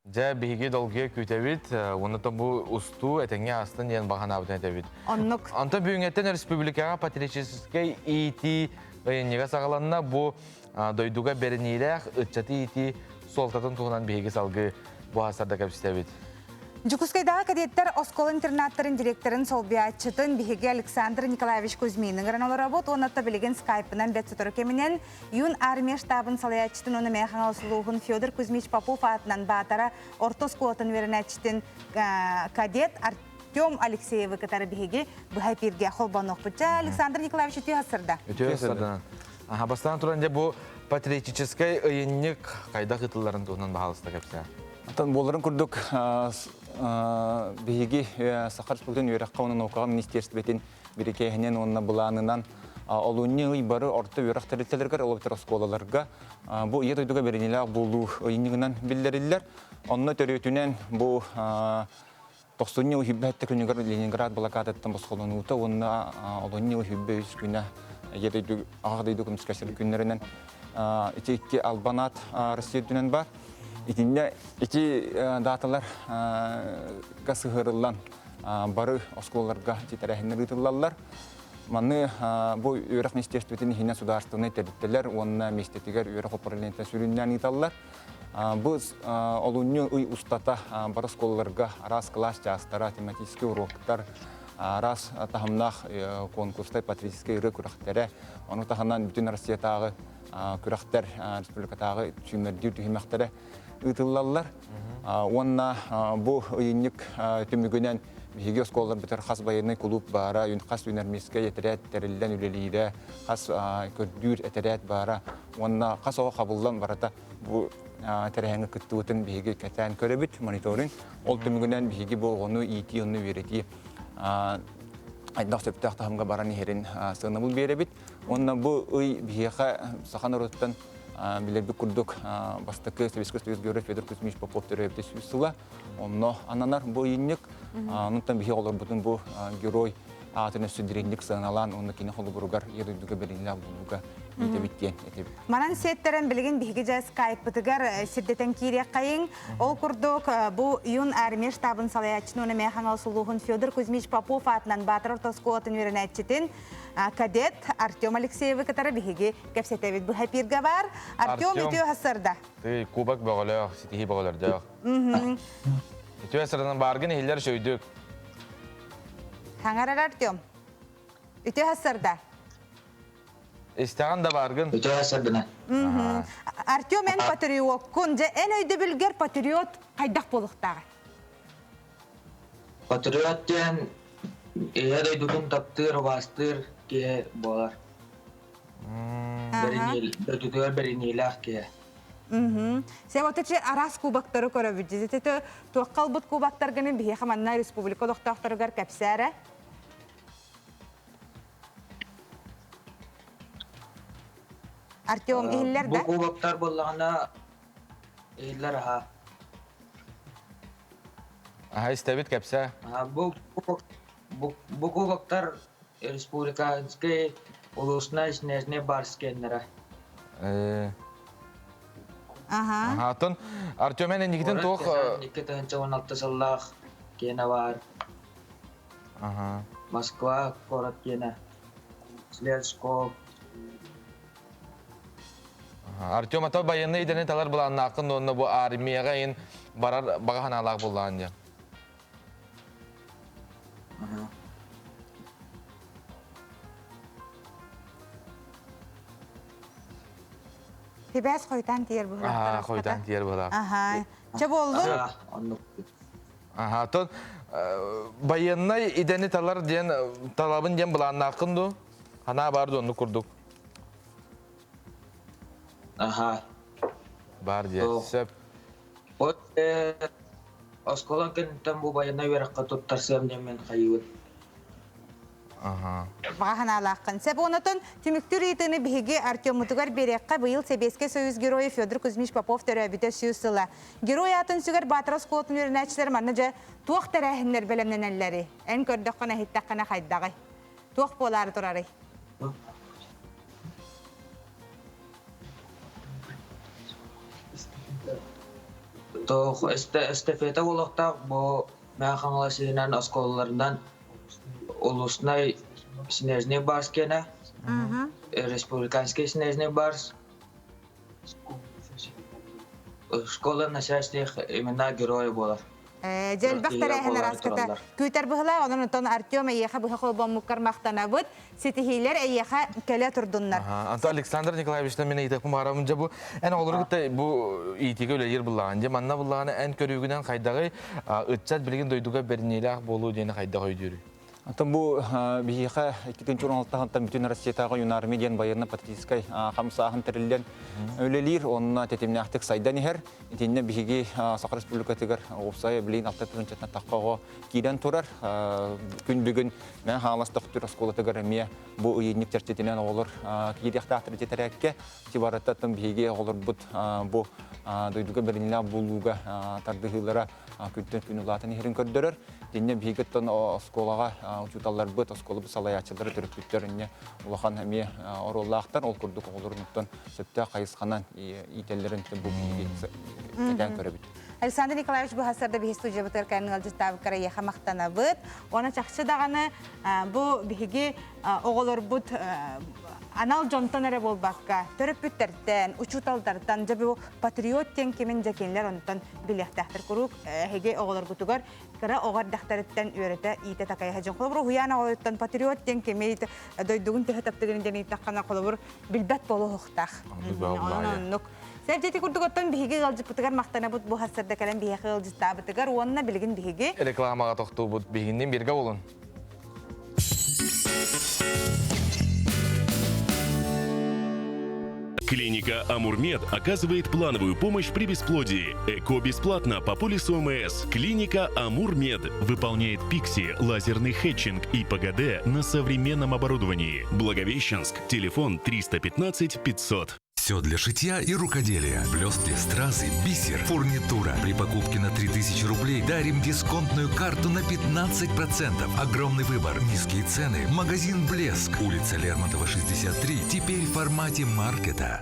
Дьэ, биһиги долгуйа күүтэбит, уонна бу устуу этэҥҥэ астын диэн баҕанаабытын этэбит. Оннук. Онтон бүгүҥҥэттэн республикаҕа патриотическай иитии ыйынньыга саҕаланна. Бу дойдуга бэриниилээх ыччаты иитии суолтатын туһунан биһиги салгыы бу аастарда кэпсэтэбит. Дьокуускайдааҕы кадеттар оскуола-интернаттарын директорын солбуйааччытын биһиги Александр Николаевич Кузьмины ыҥыран олоробут уонна билигин скайпынан бэрт сотору кэминэн Юн армия штабын салайааччытын уонна Мэҥэ Хаҥалас улууһун Федор Кузьмич Попов аатынан Баатара орто оскуолатын үөрэнээччитин кадет Артем Алексеевы кытары биһиги быһа эпииргэ холбонуохпут. Дьэ, Александр Николаевич үтүө сырда. Үтүө сырда. Аха, бастаан туран дьэ бу патриотическай ыйынньык хайдах ыытылларын туһунан баһаалыста кэпсээ. Оттон буоларын курдук биһиги Саха Республикатын үөрэххэ уонна наукаҕа министиэристибэтин бирикээһинэн уонна былаанынан олунньу ый бары орто үөрэх тэрилтэлэригэр, ол эбэтэр оскуолаларга бу Ийэ дойдуга бэриниилээх буолуу ыйынньыгынан биллэриллэр. Онно төрүөтүнэн бу тохсунньу үһүбэттэ күнүгэр Ленинград блокадаттан босхолонуута уонна олунньу үһүбэ үс күнэ Ийэ дойду Аҕа дойду көмүскэсэр күннэринэн ити икки албанаат Россия үрдүнэн бар. Итиннэ ити дааталар сыһыарыллан бары оскуолаларга тэрээһиннэр ыытыллаллар. Маны бу үөрэх министерствотын иһинэн судаарыстыбаннай тэрилтэлэр уонна миэстэтигэр үөрэх управлениета сүрүннээн ыыталлар. Бу олунньу ый устата бары оскуолаларга араас кылаас чаастара, тематический уроктар, Араас таһымнаах конкурстай патриотическай ырыа күрэхтэрэ, ону таһынан бүтүн Россиятааҕы күрэхтэр, республикатааҕы сүүмэрдиир түһүмэхтэрэ ыытыллаллар. Уонна бу ыйынньык түмүгүнэн биһиги оскуолаларбытыгар хас байыаннай кулууп баара, хас юнармейскай этэрээт тэриллэн үлэлиирэ, хас көрдүүр этэрээт баара уонна хас оҕо хабыллан барыта бу тэрээһиҥҥэ кыттыбытын биһиги кэтээн көрөбүт, мониторинг. Ол түмүгүнэн биһиги бу оҕону иитии, онну үөрэтии хайдах сөптөөх таһымга баран иһэрин сыанабыл биэрэбит. Уонна бу ый биһиэхэ саха норуоттан билэрбит курдук бастакы Советский Союз Герой Федор Кузьмич Попов төрөөбүтэ сүүс сыла. Онно ананар бу ыйынньык. Онтон биһиги олорбутун бу герой аатын өссө дириҥник сыаналаан уонна кини холобуругар Ийэ дойдуга бэриниилээх буолууга иитэбит диэн этэбит. Манан сиэттэрэн билигин биһиги дьэ скайппытыгар сирдэтэн киириэххэйиҥ. Ол курдук бу Юн армия штабын салайааччыны уонна Мэйэ Хаҥалас улууһун Федор Кузьмич Попов аатынан Баатыр орто оскуолатын үөрэнээччитин кадет Артем Алексеевы кытары биһиги кэпсэтэбит. Быһа эпиргэ бар. Артем үтүө хассарда. Ты кубок бөҕөлөөх, ситиһии бөҕөлөрдөөх. Үтүө сырынан бааргын иһиллэр сөйдүк. Хаҥарар Артем. Үтүө хассарда. Истэҕин да бааргын. Үтүө хассардына. Артем эн патриоккун. Дьэ эн өйдөбүлгэр патриот хайдах буолуохтааҕый? Патриот диэн ийэ дойдутун таптыыр, убаастыыр киһи буолар. Дойдутугар бэриниилээх киһи. Сен отучу араас кубоктары көрөбүт. Дьизитити туохха ылбыт кубоктаргын биһиэхэ манна республика олохтоохторугар кэпсээрэ. Артем иһиллэр да? Бу кубоктар буоллаҕына иһиллэр аха. Аха истэбит кэпсээ. Бу бу кубоктар республиканский улуусная снежный барс кэннэрэ. Аха. Атын Артем эн инникитин туох 2016 сыллаах киэнэ баар. Аха. Москва куорат киэнэ. Следскоп. Артем ата байыаннай идэни талар былааннааххын уонна бу армияҕа ин барар баҕа санаалаах буоллаҕын диэн. Сибээс хойутаан тиийэр быһыылаах. Хойутаан тиийэр быһыылаах. Аха. Чэ буоллун. Аха, тон байыаннай идэни талар диэн талабын диэн былааннааххын дуу? Ханаа бар дуу оннук курдук? Аха. Бар диэн. Сөп. От Оскуола кэнниттэн бу байыаннай үөрэххэ туттарсыам диэммин хайыыбын. Баҕа санаалааххын. Сөп онотон түмүктүүр ыйытыыны биһиги Артеммутугар биэриэххэ быйыл Сэбиэскэй Союз геройа Федор Кузьмич Попов төрөөбүтэ сүүс сыла. Герой аатын сүгэр Баатара оскуолатын үөрэнээччилэр манна дьэ туох тэрээһиннэр бэлэмнэнэллэрий? Эн көрдөххүнэ, иһиттэххинэ хайдаҕый? Туох буолаары турарый? Туох эстафета буолуохтаах бу Мэҥэ Хаҥалас иһинэн оскуолаларынан улуснай Снежный барс киэнэ, республиканский Снежный барс, школа носящих имена героя буолар. Дьэ элбэх тэрээһин араската күүтэр быһылаах, онон онтон Артем эйиэхэ быһа холбоммуккар махтанабыт. Ситиһиилэр эйиэхэ кэлэ турдуннар. Антон Александр Николаевичтан мин ыйытыахпын баҕарабын. Дьэ бу эн оҕолору кытта бу иитиигэ үлэлиир буллаҕын. Дьэ манна буллаҕына эн көрүүгүнэн хайдаҕый ыччат билигин дойдуга бэриниилээх буолуу диэни хайдах өйдүүрүй? Оттон бу биһиэхэ 2016-тан бүтүн Россиятааҕы юнармия диэн военно-патриотическай хамсааһын тэриллэн үлэлиир, онно тэтимнээхтик сайдан иһэр. Итиннэ биһиги Саха Республикатыгар уопсайа билигин алта тыһыынчаттан тахха оҕо киирэн турар. Күн бүгүн Мэҥэ Хаҥалас Төхтүр оскуолатыгар эмиэ бу ыйынньык чэрчитинэн оҕолор киириэхтээхтэр ити Ити барыта биһиги оҕолорбут бу дойдуга бэриниилээх буолууга тардыһыылара күнтэн күн улаатан иһэрин көрдөрөр. Итиннэ биһиги оттон оскуолаҕа учууталларбыт, оскуолабыт салайааччылара, төрөппүттэр инньэ улахан эмиэ оруоллаахтар. Ол курдук оҕолорун оттон сөптөөх хайысханан иитэллэрин бу биһиги кэтээн көрөбүт. Александр Николаевич быһасарда биһи студиябытыгар кэлэн ыалдьыттаабыккар эйиэхэ махтанабыт. Уонна чахчы даҕаны бу биһиги оҕолорбут анал дьонтон эрэ буолбакка, төрөппүттэртэн, учууталлартан дьэ бу патриот диэн кимин дьэ кинилэр онтон билиэхтээхтэр. Куруук эһиги оҕолоргутугар кыра оҕо эрдэхтэриттэн үөрэтэ, иитэ такайа сылдьыҥ. Холобур, уһуйаан оҕолоруттан патриот диэн кимий, дойдугун төһө таптыгын диэн ыйыттаххына, холобур, билбэт буолуохтаах. Онон оннук. Сэрдьити курдук оттон биһиги ыалдьыппытыгар махтанабыт бу хассарда кэлэн биһиэхэ ыалдьыттаабытыгар уонна билигин биһиги рекламаҕа тохтуубут биһигиннин биргэ болун. Клиника «Амурмед» оказывает плановую помощь при бесплодии. ЭКО бесплатно по полису ОМС. Клиника «Амурмед» выполняет ПИКСИ, лазерный хетчинг и ПГД на современном оборудовании. Благовещенск, телефон 315 500. Все для шитья и рукоделия. Блестки, стразы, бисер, фурнитура. При покупке на 3000 рублей дарим дисконтную карту на 15%. Огромный выбор, низкие цены. Магазин «Блеск». Улица Лермонтова, 63. Теперь в формате маркета.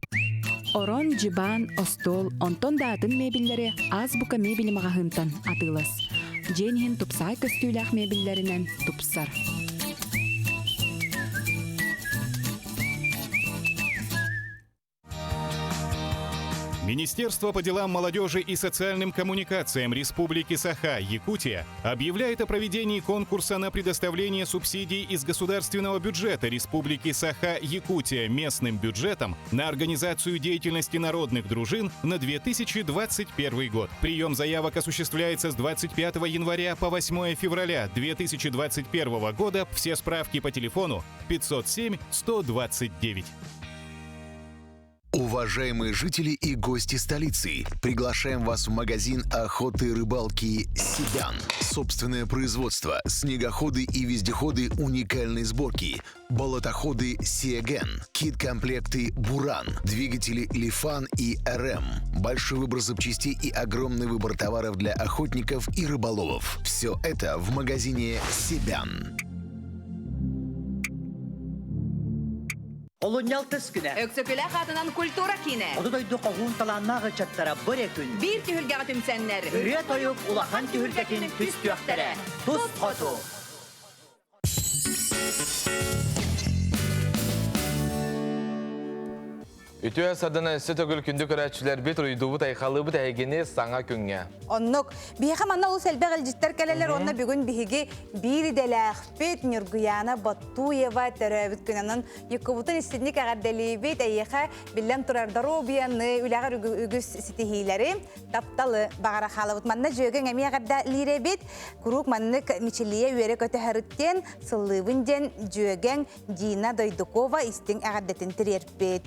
Орон, дьыбаан, остуол, онтон да атын мебеллэри Азбука мебели маҕаһыынтан атыылас. Дьиэн иһин тупсаҕай көстүүлээх мебеллэринэн тупсар. Министерство по делам молодежи и социальным коммуникациям Республики Саха, Якутия, объявляет о проведении конкурса на предоставление субсидий из государственного бюджета Республики Саха, Якутия местным бюджетом на организацию деятельности народных дружин на 2021 год. Прием заявок осуществляется с 25 января по 8 февраля 2021 года. Все справки по телефону 507 129. Уважаемые жители и гости столицы, приглашаем вас в магазин охоты и рыбалки «Седан». Собственное производство, снегоходы и вездеходы уникальной сборки, болотоходы «Сиеген», кит-комплекты «Буран», двигатели «Лифан» и «РМ». Большой выбор запчастей и огромный выбор товаров для охотников и рыболовов. Все это в магазине «Себян». Олунньу алтыс күнэ. Өксөкүлээх аатынан культура киинэ. Хоту дойду хоһуун талааннаах ыччаттара бу эрэ күн. Биир түһүлгэҕэ түмсэннэр. Ырыа-тойук улахан түһүлгэтин түстүөхтэрэ. Тус хоту. Үтүө садына өссө төгүл күндү көрөөччүлэрбит, уруйдуубут, айхаллыыбыт эһигини саҥа күҥҥэ. Оннук. Биһиэхэ манна олус элбэх илдьиттэр кэлэлэр уонна бүгүн биһиги биир идэлээхпит Ньургуяна Боттуева төрөөбүт күнүн Якубутун истинник эҕэрдэлиибит, эйиэхэ биллэн турар доруобуйаны, үлэҕэр үгүс ситиһиилэри, тапталы баҕара хаалабыт. Манна дьүөгэҥ эмиэ эҕэрдэлиирэбит. Куруук маннык мичилийэ үөрэ көтөһөрүттэн сыллыыбын диэн дьүөгэҥ Дина Дойдукова истиҥ эҕэрдэтин тириэрпит.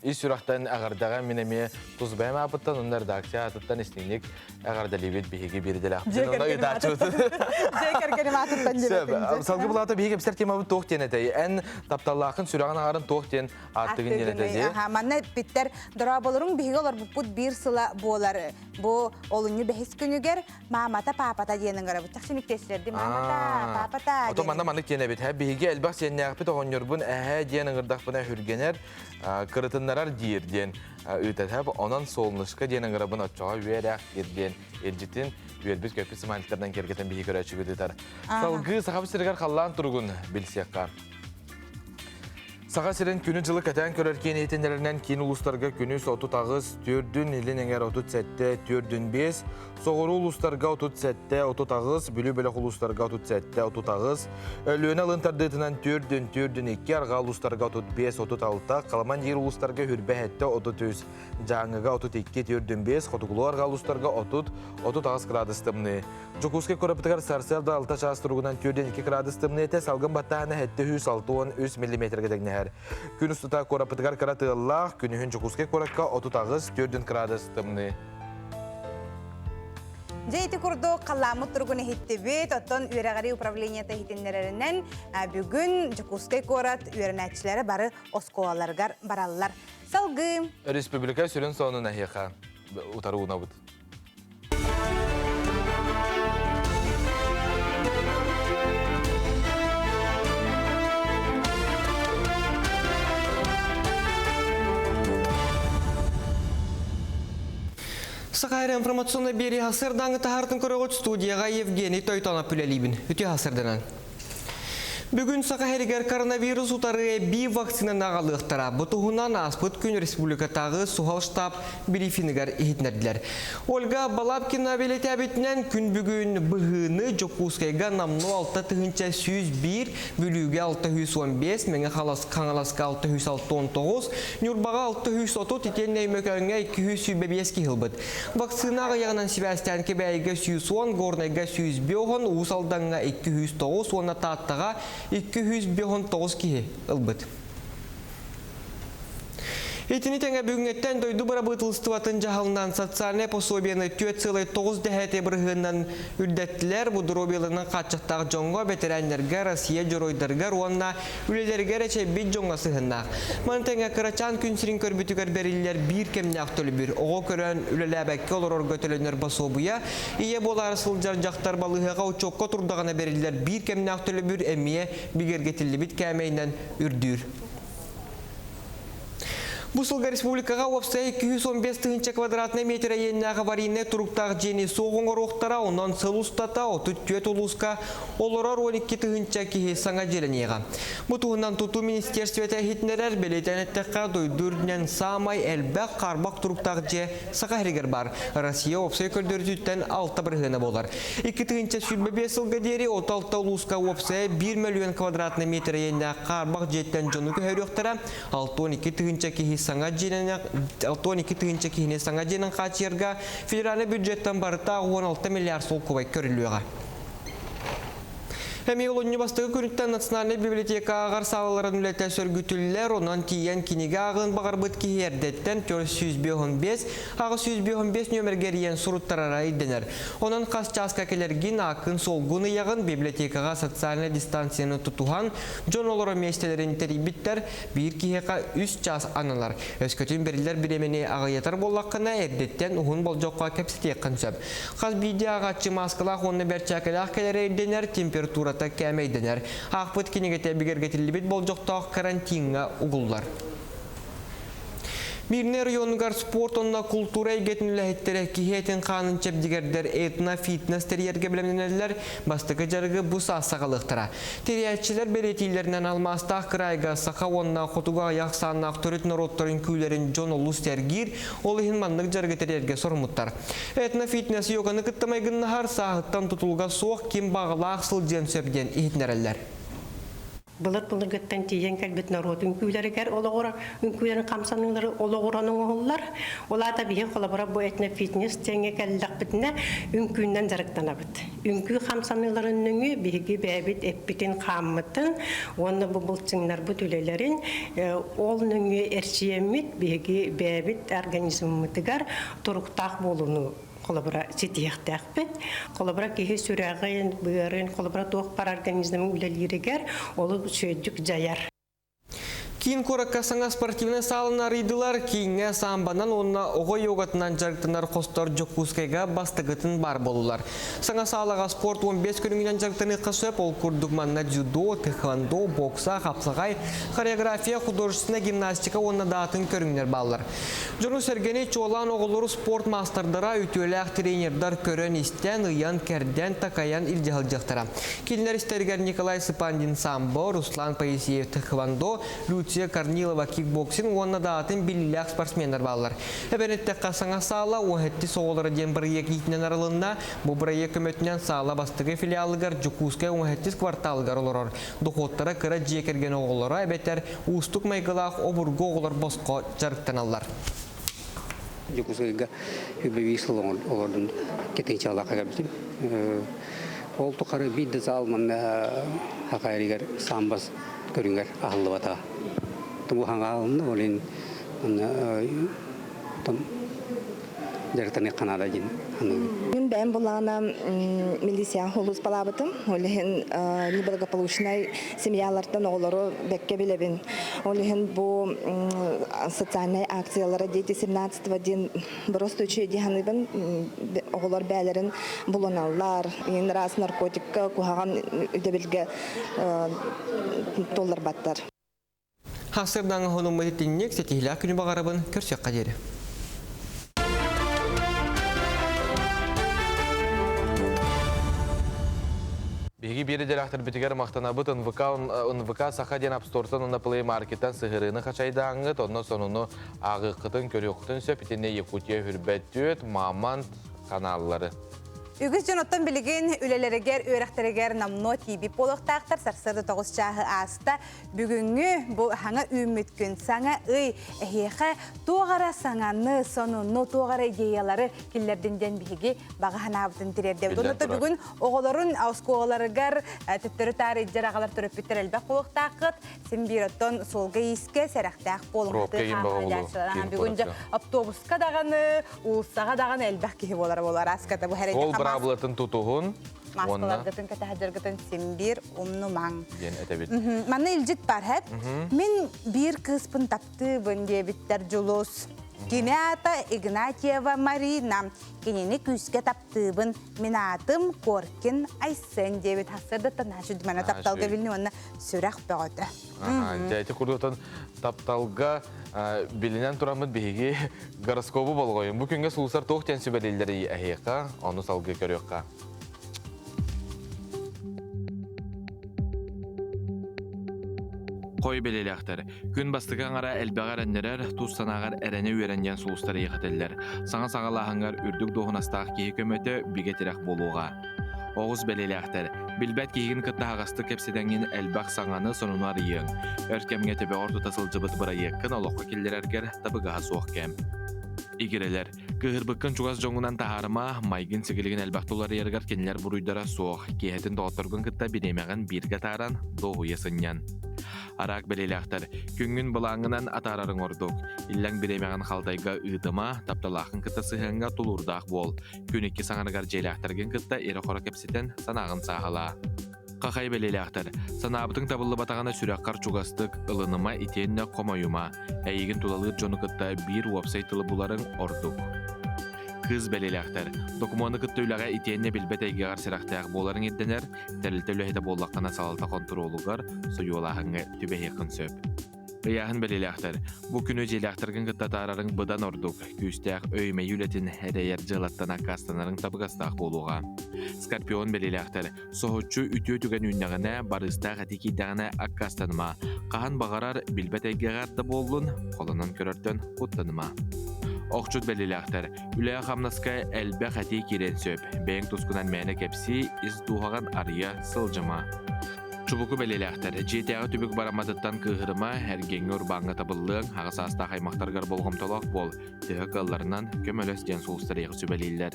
Ис сүрэхтэн эҕэрдэҕэ мин эмиэ тус бэйэм аапыттан уонна редакция аатыттан истиҥник эҕэрдэлиибит биһиги биирдэлээхпит. Дьиэ кэргэним аатыттан диэбэтиҥ. Салгы булаата биһиги кэпсэр темабыт туох диэн этэй? Эн тапталлаахын сүрэҕин аҕарын туох диэн ааттыгын диэн этэй? Манна эппиттэр дорооболоруҥ биһиги олорбуппут биир сыла буолар. Бу олунньу бэһис күнүгэр маамата паапата диэн ыҥырабыт. Чахчы никтиэсилэрди маамата, паапата. Ото манна маннык диэн эбит. Биһиги элбэх сиэннээхпит оҕонньорбун эһээ диэн ыҥырдахпына үргэнэр, кырытыннарар диир диэн ыытатап. Онон солнышко диэн ыҥырабын оччоҕо үөрэх диэн илдьитин үөрбүт-көппүт смайликтарынан киэргэтэн биһи көрөөччүгүт ыытар. Салгыы Сахабыт сиригэр халлаан туругун билсиэххэ. Саха сирин күнү-дьылы кэтээн көрөр киин иһитиннэрэринэн киин улуустарга күнүс 38, төрдүн илин эҥэр 37, төрдүн 5, соҕуруу улуустарга 37, 38, Бүлүү бөлөх улуустарга 37, 38, Өлүөнэ алын тардыытынан төрдүн, төрдүн 2, арҕаа улуустарга 35, 36, Халаман диир улуустарга хүрбэ 7, 33, Дьааҥыга 32, төрдүн 5, хотугулуу арҕаа улуустарга 30, 38 градус тымныы. Дьокуускай куораппытыгар сарсыарда 6 чаас туругунан 42 градус тымныы этэ, салгын баттааһына 763 миллиметргэ тэҥнэһэр. Күн устата куораппытыгар кыра тыаллаах, күнүһүн Дьокуускай куоракка 38 4 градус тымныы. Дьэ ити курдук халлааммыт туругун иһиттибит, оттон үөрэҕирии управлениета иһитиннэрэринэн бүгүн Дьокуускай куорат үөрэнээччилэрэ бары оскуолаларыгар бараллар. Салгыы. Республика сүрүн сонун эһиэхэ утары уунабыт. Саха информационный биэрии хасырдаҥы таһаартын көрөҕүт студияға Евгений Тойтонов үлэлиибин. Үтүө хасырданан. Бүгүн Саха сиригэр коронавирус утары эбии вакцинаны аҕалыахтара. Бу туһунан ааспыт күн республикатааҕы суһал штаб брифингар иһитиннэрдилэр. Ольга Балабкина бэлиэтээбитинэн, күн бүгүн быһыыны Дьокуускайга намнуо 6101, Бүлүүгэ 615, Мэҥэ Хаҥаласка 669, Ньурбаҕа 630, итиэннэ Өймөкөөҥҥө 225 киһи ылбыт. Вакцина аҕыйаҕынан сибээстээн Кэбээйигэ 110, Горнайга 105, Уус Алдаҥҥа 209 уонна Тааттаҕа 259 киһи ылбыт. Итини тэҥэ бүгүҥҥэттэн дойду бырабыыталыстыбатын дьаһалынан социальнай пособиены 4,9 дэһээти бырыһыанынан үрдэттилэр. Бу доруобуйаларынан хааччахтаах дьоҥҥо, бэтэрээннэргэ, Россия дьоруойдарыгар уонна үлэлэригэр эчэйбит дьоҥҥо сыһыаннаах. Маны тэҥэ кырачаан күн сирин көрбүтүгэр бэриллэр биир кэмнээх төлөбүр, оҕо көрөн үлэлээбэккэ олорорго төлөнөр босуобуйа, ийэ буолаары сылдьар дьахтар балыыһаҕа учуокка турдаҕына бэриллэр биир кэмнээх төлөбүр эмиэ бигэргэтиллибит кээмэйинэн үрдүүр. Бу сылга республикаҕа уопсай 215 тыһыынча квадратнай метр иэннээх аварийнай туруктаах дьиэни суох оҥоруохтара, онон сыл устата 34 улууска олорор 12 тыһыынча киһи саҥа дьиэлэниэҕэ. Бу туһунан тутуу министерствета иһитиннэрэр, бэлиэтээн эттэххэ, дойду үрдүнэн саамай элбэх хаарбах туруктаах дьиэ Саха сиригэр баар. Россия уопсай көрдөрүүтүттэн 6 бырыһыана буолар. 2025 сылга диэри 36 улууска уопсайа 1 мөлүйүөн квадратный метр иэннээх хаарбах дьиэттэн дьону көһөрүөхтэрэ, 62 тыһыынча киһи саҥа дьиэнэн 62 тыһыынча киһини саҥа дьиэнэн хааччыйарга федеральнай бюджеттан барыта 16 миллиард солкуобай көрүллүөҕэ. Эмиэ олунньу бастакы күнүттэн Национальнай библиотека ааҕар саалаларын үлэтэ сөргүтүллэр, онон тиийэн кинигэ ааҕыан баҕарбыт киһи эрдэттэн 455 855 нүөмэргэ эрийэн суруттарара ирдэнэр. Онон хас чааска кэлэргин, ааккын-суолгун ыйаҕын, библиотекаҕа социальнай дистанцияны тутуһан, дьон олорор миэстэлэрин тэрийбиттэр, биир киһиэхэ үс чаас аналар. Өскөтүн бэриллэр бириэмэни аҕыйатар буоллаххына, эрдэттэн уһун болдьоххо кэпсэтиэххин сөп. Хас биирдии ааҕааччы мааскалаах уонна бэрчээкэлээх кэлэрэ ирдэнэр, температурата кээмэйдэнэр. Аахпыт кинигэтэ бигэргэтиллибит болдьохтоох карантиҥҥа угуллар. Мирнэй оройуонугар спорт уонна култуура эйгэтин үлэһиттэрэ киһи этин-хаанын чэбдигэрдэр этно-фитнес тэрийэргэ бэлэмнэнэллэр, бастакы дьарыгы бу саас саҕалыахтара. Тэрийээччилэр бэлиэтииллэринэн алмаастаах кыраайга саха уонна хотугу аҕыйах ахсааннаах төрүт норуоттарын күүлэрин дьон олус сэргиир, ол иһин маннык дьарыгы тэрийэргэ соруммуттар. Этнофитнес йоганы кытта майгыннаһар, сааһыттан тутулуга суох ким баҕалаах сылдьыан сөп диэн иһитиннэрэллэр. Былыр-былыргыттан тиийэн кэлбит норуот үҥкүүлэригэр олоҕурар, үҥкүүлэрин хамсаныылары олоҕуран оҥоһуллар. Ол аата биһи холобура бу этнофитнес диэҥҥэ кэллэхпитинэ үҥкүүннэн дьарыктанабыт. Үҥкүү хамсаныыларын нөҥүө биһиги бэйэбит эппитин-хааммытын уонна бу былчыҥнарбыт үлэлэрин ол нөҥүө эрчийэммит биһиги бэйэбит организммытыгар туруктаах буолууну холобура ситиһиэхтээхпит. Холобура киһи сүрэҕин, быарын, холобура туох бар организмын үлэлииригэр олус үчүгэйдик дьайар. Киин куоракка саҥа спортивнай сааланы арыйдылар. Кииҥҥэ самбанан уонна оҕо йогатынан дьарыктанар хостор Дьокуускайга бастакытын баар буоллулар. Саҥа саалаҕа спорт 15 көрүҥүнэн дьарыктаныахха сөп. Ол курдук манна дзюдо, тэхвондо, бокса, хапсаҕай, хореография, художественнай гимнастика уонна даатын көрүҥнэр бааллар. Дьону-сэргэни чуолаан оҕолору спорт маастардара, үтүөлээх тренердар көрөн-истэн, ыйан-кэрдэн, такайан илдьэ сылдьыахтара. Кинилэр истэригэр Николай Сыпандин самбо, Руслан Поисеев тхэквондо, Люция Корнилова кикбоксинг уонна да атын биллиилээх спортсменнар бааллар. Эбэн эттэххэ, саҥа саала уоһэтти оҕолоро диэн бырайыак иитинэн арылынна. Бу бырайыак көмөтүнэн саала бастакы филиалыгар Дьокуускай уоһэттис кварталыгар олорор. Дохуоттара кыра дьиэ кэргэн оҕолоро эбэтэр уустук майгылаах обургу оҕолор босхо дьарыктаналлар. Дьокуускайга үбэ сыл олордум кэтинчалаахха кэлбитим. Ол тухары биир да зал манна хакайригар самбас көрүҥэр аһыллыбата. Тубу хаҥаалынна, ол иһин манна дьарыктаныахха наада диэн саныыбын. Мин бэйэм булаана милиция улууспалаабытым. Ол иһин неблагополучнай семьялартан оҕолору бэккэ билэбин. Ол иһин бу социальнай акциялара дети 17 диэн просто үчүгэй дии саныыбын. Оҕолор бээлэрин булуналлар. Иин раз наркотикка куһаҕан үдэбилгэ толлорбаттар. Хасырдаҥа хонуммут итинник ситиһилээх күнү баҕарабын көрсүөххэ диэри. Биһиги Биһиги биир идэлээхтэрбитигэр махтанабыт НВК, НВК Саха диэн App Store-тан уонна Play Market-тан сыһырыыны хачайдааҥҥыт, онно сонуну ааҕыаххытын, көрүөххүтүн сөп. Итиннэ Якутия Хүрбэт түөт, Мамонт каналлары. Үгүс дьон оттон билигин үлэлэригэр, үөрэхтэригэр номнуо тиийбит буолуохтаахтар. Сарсыарда 9 чааһы ааста. Бүгүҥҥү бу саҥа үүммүт күн, саҥа ый эһиэхэ туох эрэ саҥаны, сонуну, туох эрэ идеялары киллэрдин диэн биһиги баҕа санаабытын тириэрдэбит. Биллэн Онон турар. бүгүн оҕолорун оскуолаларыгар төттөрү-таары илдьэр аҕалар төрөппүттэр элбэх буолуохтааххыт. Син биир оттон суолга-иискэ сэрэхтээх буолуҥ. Пробка иин бөҕө буолуо. Киин Бүгүн дьэ куоракка. автобуска даҕаны, уулуссаҕа даҕаны элбэх киһи буолара буолар. Аската бу Суол һэрэйдэ быраабылатын тутуһун уонна мааскаларгытын кэтэһэргитин син биир умнумаҥ. диэн этэбит. Манна илдьит бар хэп. Мин биир кыыспын таптыыбын диэбиттэр Дьулус. Кини аата Игнатьева Марина. Кинини күүскэ таптыыбын. Мин аатым Коркин Айсен диэбит сарсыардаттан наһаа тапталга билини уонна сүрэх бөҕөтө. Дьэ ити курдуктан тапталга билинэн тураммыт биһиги гороскобу болҕойун. Бу күҥҥэ сулусар туох диэн сүбэлииллэрий эһиэхэ, ону салгыы көрүөххэ. Хой бэлиэлээхтэр. Күн бастакы аҥара элбэҕи эрэннэрэр, тус санааҕар эрэнэ үөрэн диэн сулустар эйиэхэтэллэр. Саҥа саҕалааһыҥҥар үрдүк дуоһунастаах киһи көмөтө бигэ тирэх буолуоҕа. Оҕус бэлиэлээхтэр. Билбэт киһигин кытта аһаҕастык кэпсэтэҥҥин элбэх саҥаны, сонуну арыйыаҥ. Өр кэмҥэ төбөҕөр тута сылдьыбыт бырайыаккын олоххо киллэрэргэр табыгаһа суох кэм. Игирэлэр. Кыыһырбыккын чугас дьоҥҥунан таһаарыма, майгын-сигилигин элбэх туларыйарыгар кинилэр буруйдара суох. Киэһэтин доҕотторгун кытта бириэмэҕин бииргэ атааран, дуоһуйа сынньан. Араак бэлиэлээхтэр, күҥҥүн былааҥҥынан атаарарыҥ ордук. Иллэҥ бириэмэҕин халтайга ыытыма, тапталааххын кытта сыһыаҥҥа тулуурдаах буол. Күн икки саҥарыгар дьиэлээхтэргин кытта ирэ-хоро кэпсэтэн, санааҕын сааһылаа. Хахай бэлиэлээхтэр, санаабытыҥ табыллыбатаҕына сүрэххэр чугастык ылыныма итиэннэ хомойума. Эйигин тулалыыр дьону кытта биир уопсай тылы буларыҥ ордук. Кыыс бэлиэлээхтэр, докумуону кытта үлэҕэ итиэннэ билбэт эйгэҕэр сэрэхтээх буоларыҥ ирдэнэр, тэрилтэ үлэһитэ буоллаххына салалта хонтуруолугар сойуолааһыҥҥа түбэһиэххин сөп. Ыйааһын бэлиэлээхтэр, бу күнү дьиэлээхтэргин кытта атаарарыҥ быдан ордук, күүстээх өй-мэйии үлэтин эрэйэр дьыалаттан аккаастанарыҥ табыгастаах буолуоҕа. Скорпион бэлиэлээхтэр, Соһуччу үтүө түгэн үүннэҕинэ, барыыстаах эти киирдэҕинэ аккаастаныма. Хаһан баҕарар билбэт эйгэҕэр да буоллун, холонон көрөртөн куттаныма. Охчут бэлиэлээхтэр, үлэҕэ-хамнаска элбэх этии киириэн сөп. Бэйэҥ тускунан мээнэ кэпсии, ис дууһаҕын арыйа сылдьыма. Чубуку бэлиэлээхтэр, дьиэтээҕи түбүк барамматыттан кыыһырыма, эргиэҥҥэ урбааҥҥа табыллыаҥ, аҕа саастаах аймахтаргар болҕомтолоох буол, төһө кыалларынан көмөлөс диэн сулустар эйиэхэ сүбэлииллэр.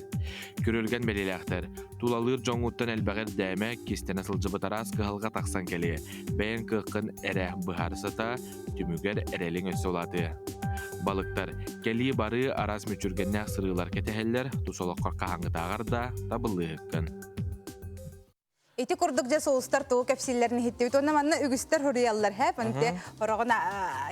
Күрүлгэн бэлиэлээхтэр, Тулалыыр дьоҥҥуттан элбэҕи ирдээмэ, кистэнэ сылдьыбыт араас кыһалҕа тахсан кэлиэ. Бэйэҥ кыаххын эрэ быһаара сата, түмүгэр эрэлиҥ өссө улаатыа. Балыктар, кэлии-барыы араас мүччүргэннээх сырыылар кэтэһэллэр, тус олоххор хаһааҥҥытааҕар да табыллыыһыккын. Ити курдук дьэ соустар тугу кэпсииллэрин иһиттибит. Уонна манна үгүстэр суруйаллар һэ, панте хороҕун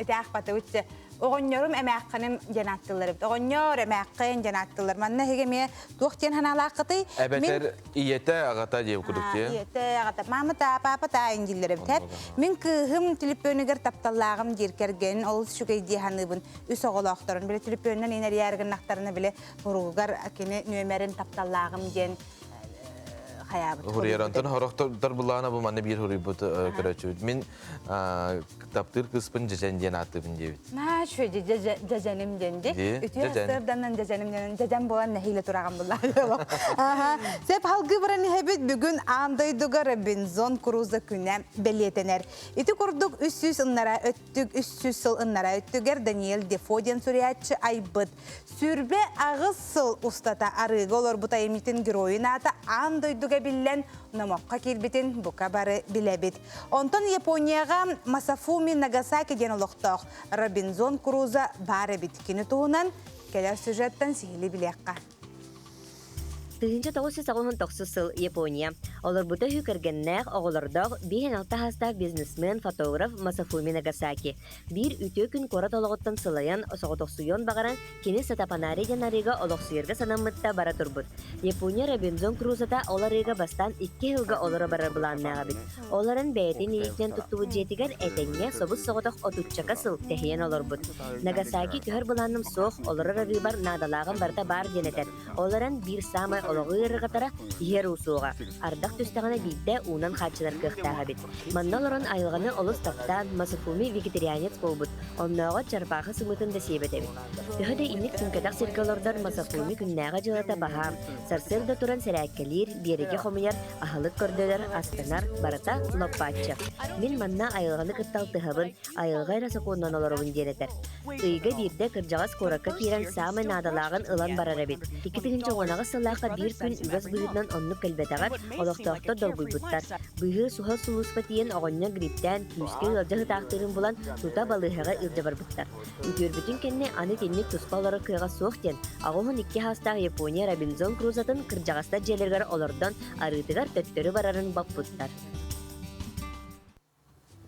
ити аахпатыбыт Оҕонньорум эмээххиним диэн ааттыыллар эбит. Оҕонньор эмээххин диэн ааттыыллар. Манна эһиги эмиэ туох диэн ханаалааххытый? Эбэтэр ийэтэ, аҕата диэбит курдук дии. Ийэтэ, аҕата, маамата, паапата дииллэр эбит. Мин кыыһым түлүпүөнүгэр тапталлааҕым диир кэргэнин олус үчүгэй дии саныыбын. Үс оҕолоохторун били түлүпүөнүнэн инэрийээр гыннахтарына били уругугар кини нүөмэрин тапталлааҕым диэн хайаабыт. Хуруйар онтон хорохтор булаана бу манна биир хуруйбут көрөөччүбүт. Мин таптыыр кыыспын Дьэдьэн диэн ааттыыбын диэбит. Наа үчүгэй дьэдьэним диэн ди. Үтүө сырданан дьэдьэним диэн дьэдьэн буолан нэһиилэ тураҕын буллаа. Сеп халгыы баран иһэбит бүгүн аан дойдуга Робинзон Крузо күнэ бэлиэтэнэр. Ити курдук 300 ыннара өттүг 300 сыл ыннара өттүгэр Даниэль Дефо диэн суруйааччы айбыт. Сүрбэ аҕыс сыл устата арыыга олорбут айымньытын геройун аата аан дойдуга биллэн номоххо киирбитин бука бары билэбит. Онтон Японияҕа Масафуми Нагасаки диэн олохтоох Робинзон Крузо баар эбит. Кини туһунан кэлэр сюжеттан сиһилии билиэххэ. 1989 сыл Япония. Олорбута үһү кэргэннээх, оҕолордоох, 56 саастаах бизнесмен, фотограф Масафуми Нагасаки. Биир үтүө күн куорат олоҕуттан сылайан, соҕотохсуйуон баҕаран, кини Сатапанари диэн арыыга олохсуйарга санаммытта бара турбут. Япония Робинзон Крузота ол арыыга бастаан икки сылга олоро барар былааннаах эбит. Ол эрэн бэйэтин илиитинэн туттубут дьиэтигэр этэҥҥэ собус-соҕотох отуччака сыл тэһийэн олорбут. Нагасаки көһөр былааным суох, олорор арыыбар наадалааҕым барыта баар диэн этэр. Ол эрэн биир саамай олоҕу ыарырҕатара, иһэр уу суоҕа. Ардах түстэҕинэ биирдэ уунан хааччынар кыахтаах эбит. Манна олорон айылҕаны олус таптаан, Масафуми вегетарианец буолбут, оннооҕор чарбаахы сымыытын да сиэбэт эбит. Төһө да инник түҥкэтэх сиргэ олордор Масафуми күннээҕи дьыалата баһаам, сарсыарда туран сэрээккэлиир, биэрэги хомуйар, аһылык көрдөнөр, астанар, барыта лоппааччы. Мин манна айылҕаны кытта алтыһабын, айылҕа эрэ сокуонунан олоробун диэн этэр. Ыйга биирдэ кырдьаҕас куоракка киирэн саамай наадалааҕын ылан барар эбит. 2018 сыллаахха биир күн үгэс быһыытынан оннук кэлбэтэҕэр, олохтоохтор долгуйбуттар. Быыһыыр суһал сулууспа тиийэн оҕонньор гриптээн, күүскэ ыалдьа сытаахтыырын булан, тута балыыһаҕа илдьэ барбыттар. Үтүөрбүтүн кэннэ аны итинник туспа олорор кыаҕа суох диэн, 82 саастаах Япония Робинзон Крузатын кырдьаҕастар дьиэлэригэр олордон, арыытыгар төттөрү барарын боппуттар.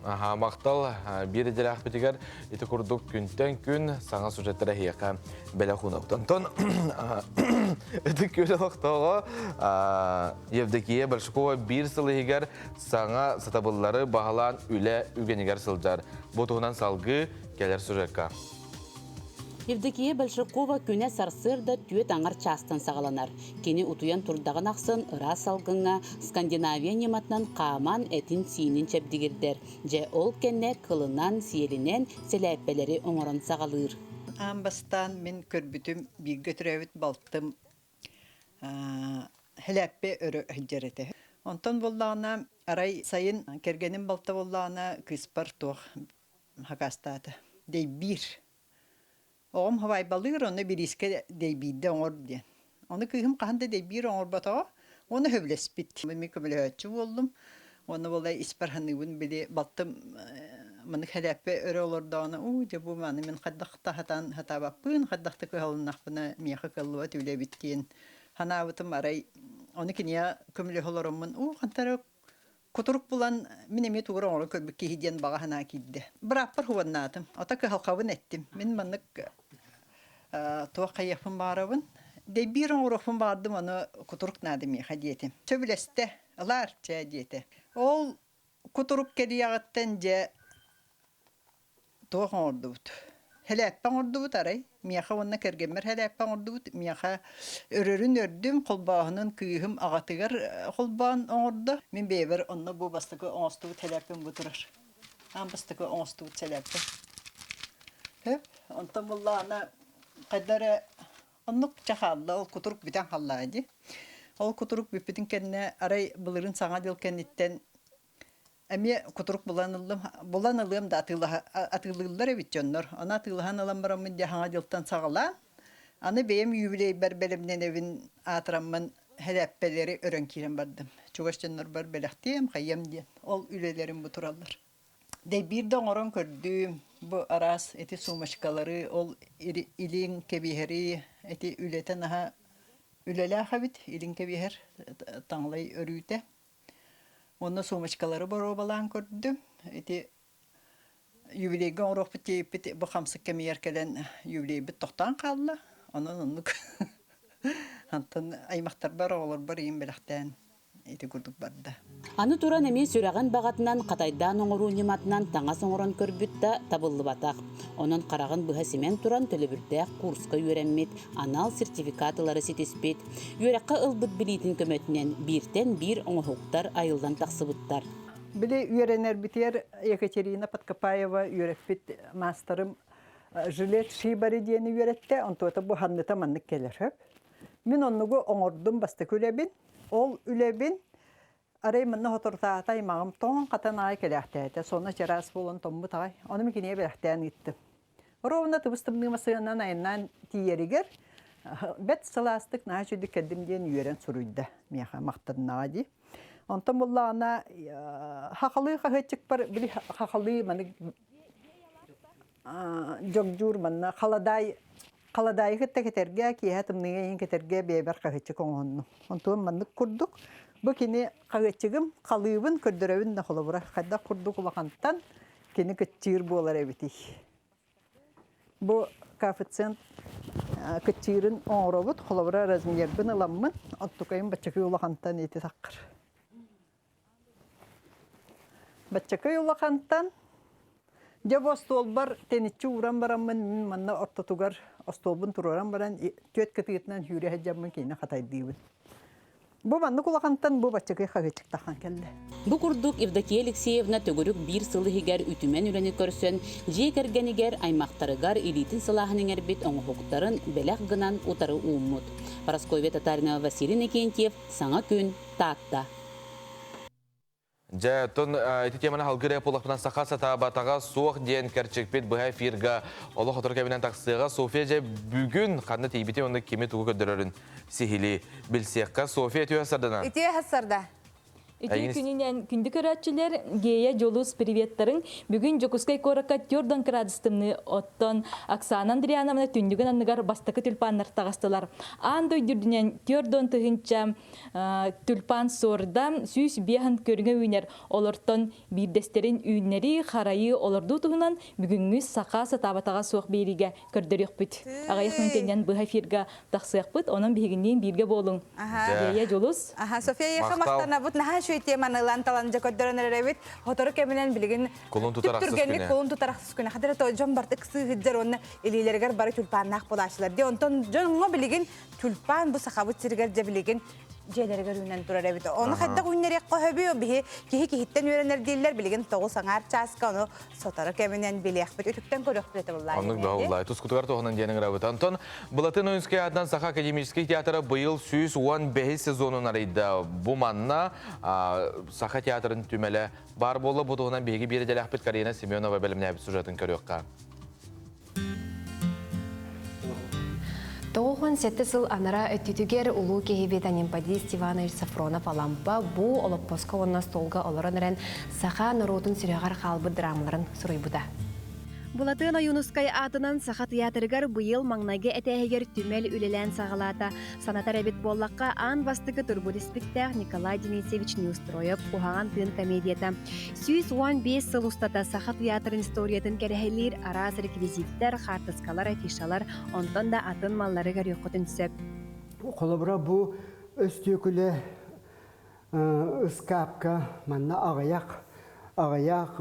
Аха, махтал биир идэлээхпитигэр ити курдук күнтэн күн саҥа сюжеттар эһиэхэ бэлэх уунабыт. Онтон ытык күөл олохтооҕо Евдокия Большакова биир сыл иһигэр саҥа сатабыллары баһылаан үлэ үгэнигэр сылдьар. Бу туһунан салгыы кэлэр сюжекка. Евдокия Большакова күнэ сарсыарда түөрт аҥар чаастан саҕаланар. Кини утуйан турдаҕын ахсын ыраас салгыҥҥа Скандинавия ньыматынан хааман этин-сиинин чэбдигирдэр. Дьэ, ол кэннэ кылынан, сиэлинэн сэлээппэлэри оҥорон саҕалыыр. Аан бастаан мин көрбүтүм бииргэ төрөөбүт балтым Һэлээппэ өрө сылдьар этэ. Онтон буоллаҕына арай сайын кэргэним балта буоллаҕына кыыспар туох хакаастаата. Дэйбиир. Оҕом хабайбалыыр, онно бириискэ дэйбиирдэ оҥор диэн. Ону кыыһым хаһан да дэйбиир оҥорботоҕо, уонна сөбүлэспит. Мин көмөлөһөөччү буоллум. Уонна буола испэр саныыбын били балтым маннык хэлээппэ өрө олордоҕуна, уу дьэ бу маны мин хайдах да сатаан сатаабаппын, хайдах да кыһалыннахпына миэхэ кыаллыбат үлэ эбит диэн санаабытым арай ону киниэхэ көмөлөһө олороммун, уу хантара Кутурук булан мин эмиэ тугу эрэ оҥорон көрбүт киһи диэн баҕа санаа киирдэ. Бырааппар хубаннаатым. Ото кыһалҕабын эттим. Мин маннык туох хайыахпын баҕарабын. Дэйбиир оҥоруохпун баҕардым, ону кутурук наада миэхэ диэтим. Сөбүлэстэ, ылаар чээ диэтэ. Ол кутурук кэлиэҕиттэн дьэ Туох оҥордубут? Һэлээппэ оҥордубут арай. Миэхэ уонна кэргэммэр һэлээппэ оҥордубут. Миэхэ өрөрүн өрдүм, холбооһунун кыыһым аҕатыгар холбоон оҥордо. Мин бэйэбэр онно бу бастакы оҥостубут һэлээппэм бу турар. Аан бастакы оҥостубут сэлээппэм. Хөп, онтон буллаҕына хайда эрэ оннук чэ хаалла, ол кутурук бүтэн хааллаҕа дии. Ол кутурук бүппүтүн кэннэ арай былырыын Саҥа дьыл кэнниттэн Эмиэ кутурук булан ыллым. Булан ылыам да атыылыыллар эбит дьоннор. Ону атыылаһан ылан бараммын дьэ саҥа дьылтан саҕалаан, аны бэйэм юбилейбар бэлэмнэнэбин аатыраммын һэлээппэлэри өрөн киирэн бардым. Чугас дьоннорбор бэлэхтиэм, хайыам диэн. Ол үлэлэрим бу тураллар. Дэйбиир да оҥорон көрдүм. Бу араас эти сумочкалары, ол илиҥ кэбиһэри, эти үлэтэ наһаа үлэлээх эбит. Илин кэбиһэр таҥалай өрүүтэ. Уонна сумочкалары боруобалаан көрдүм. Ити юбилейга оҥоруохпут диэбиппит бу хамсык кэмигэр кэлэн юбилейбит тохтоон хаалла. Онон оннук антон аймахтарбар, оҕолорбор ийэм бэлэхтээн ити курдук барда. Аны туран эмиэ сүрэҕин баҕатынан хатайдаан оҥоруу ньыматынан таҥас оҥорон көрбүт да табыллыбатах. Онон хараҕын быһа симэн туран төлөбүрдээх курска үөрэммит, анал сертификат ылары ситиспит. Үөрэххэ ылбыт билиитин көмөтүнэн бииртэн биир оҥоһуктар айыллан тахсыбыттар. Били үөрэнэрбитигэр Екатерина Подкопаева үөрэппит маастарым жилет шибари диэни үөрэттэ, онтуота бу ханныта маннык кэлэр сөп. Мин оннугу оҥордум бастакы үлэбин. Ол үлэбин арай манна соторутааҕыта аймаҕым тоҥон хатан аҕай кэлээхтээтэ, сонно чараас буолан томмут аҕай. Ону мин кинигэ бэлэхтээн ыыттым. Ровно тыбыс-тымныы массыынанан айаннаан тиийэригэр бэрт сылаастык наһаа үчүгүйдүк кэллим диэн үөрэн суруйда миэхэ махтаннаҕа дии. Онтон буллаҕына хахалыы хаһыаччыкпар били хахалыы маны дьогдьуур манна халадаай халадаайы кытта кэтэргэ киэһэ тымныыга иһин кэтэргэ бэйэбэр хаһыаччык оҥоһуннум. Онтуон маннык курдук бу кини хаһыаччыгым халыыбын көрдөрөбүн да холобура хайдах курдук улахантан кини кыччыыр буолар эбитий. Бу коэффициент кыччыырын оҥоробут, холобура размербын ыламмын, оттукайым баччакый улахантан ити саккыр. Баччакый улахантан дьэ бу остуолбар тэниччи ууран бараммын мин манна ортотугар остуолбун туруоран баран түөрт кытыытынан сүүрэ сылдьаммын кинини хатайдыыбын. Бу маннык улахантан бу баччакый хаһыаччык тахан кэллэ. Бу курдук Евдокия Алексеевна төгүрүк биир сыл иһигэр үтүмэн үлэни көрсөн, дьиэ кэргэнигэр, аймахтарыгар илиитин сылааһын иҥэрбит оҥоһуктарын бэлэх гынан утары ууммут. Парасковья Татаринова, Василий Иннокентьев, Саҥа күн, Таатта. Дьэ, оттон ити теманы халгыр буоллахпына саха сатаабатаҕа суох диэн кэрчикпит быһа эфирга олох отор кэминэн тахсыаҕа. София дьэ бүгүн ханна тиийбитин уонна кими тугу көрдөрөрүн сиһилии билсиэххэ. София үтүө сардана. Үтүө сарда. Үтүө күнүнэн күндү көрөөччүлэр, Гея Дьулус приветтарын бүгүн Дьокуускай куоракка 4 градус тымныы оттон Оксана Андриановна түннүгүн анныгар бастакы тюльпаннар таҕыстылар. Аан дойду үрдүнэн 4 тыһыынча Тюльпан суорда 105 көрүҥэ үүнэр. Олортон биирдэстэрин үүннэрии, харайыы, олордуу туһунан бүгүҥҥү саха сатаабатаҕа суох биэриигэ көрдөрүөхпүт. Аҕыйах мүнүүтэнэн быһа эфирга тахсыахпыт. Онон биһигинниин бииргэ буолуҥ. Гея Дьулус. Аха, София Еха махтанабыт. Наһаа үчүгэй теманы ылан талан дьэ көрдөрөн эрэбит. Сотору кэминэн билигин Кулун тутар ахсыс түргэнник кулун тутар ахсыс күнэ. Хадара то дьон бартык сыыһыддар уонна илиилэригэр бары тюльпаннаах буолааччылар. Ди онтон дьоҥҥо билигин Тюльпан бу сахабыт сиригэр дьэ билигин дьиэлэригэр үүнэн турар эбит. Ону хайдах үүннэриэххэ сөбүй? Биһи киһи киһиттэн үөрэнэр дииллэр. Билигин тоҕус аҥаар чааска ону сотору кэминэн билиэхпит. Үтүктэн көрүөхпүт этэ буллаа. Оннук бөҕө буллаа. Тускутугар туһунан диэн ыҥырабыт. Антон Былатын Ойунскай аатынан Саха академическай театра быйыл 115 сезонун арыйда. Бу манна Саха театрын түмэлэ баар буолла. Бу туһунан биһиги биир идэлээхпит Карина Семенова бэлэмнээбит сюжетын көрүөххэ. 97 сыл анараа өттүтүгэр улуу киһибит Анемподист Иванович Софронов Алампа бу олоппоско уонна столга олорон эрэн саха норуотун сүрэҕэр хаалбыт драмаларын суруйбута. Былатыан Ойуунускай аатынан Саха тыйаатырыгар быйыл маҥнайгы этээһигэр түмэл үлэлээн саҕалаата. Санатар эбит буоллахха, аан бастакы турбут испиктээх Николай Денисевич Неустроев «Куһаҕан тыын» комедията 115 сыл устата Саха тыйаатырын историятын кэрэһэлиир араас реквизиттэр, хаартыскалар, афишалар, онтон да атын маллары көрүөххүтүн сөп. Холобура, бу өстүөкүлэ ыскаапка манна аҕыйах аҕыйах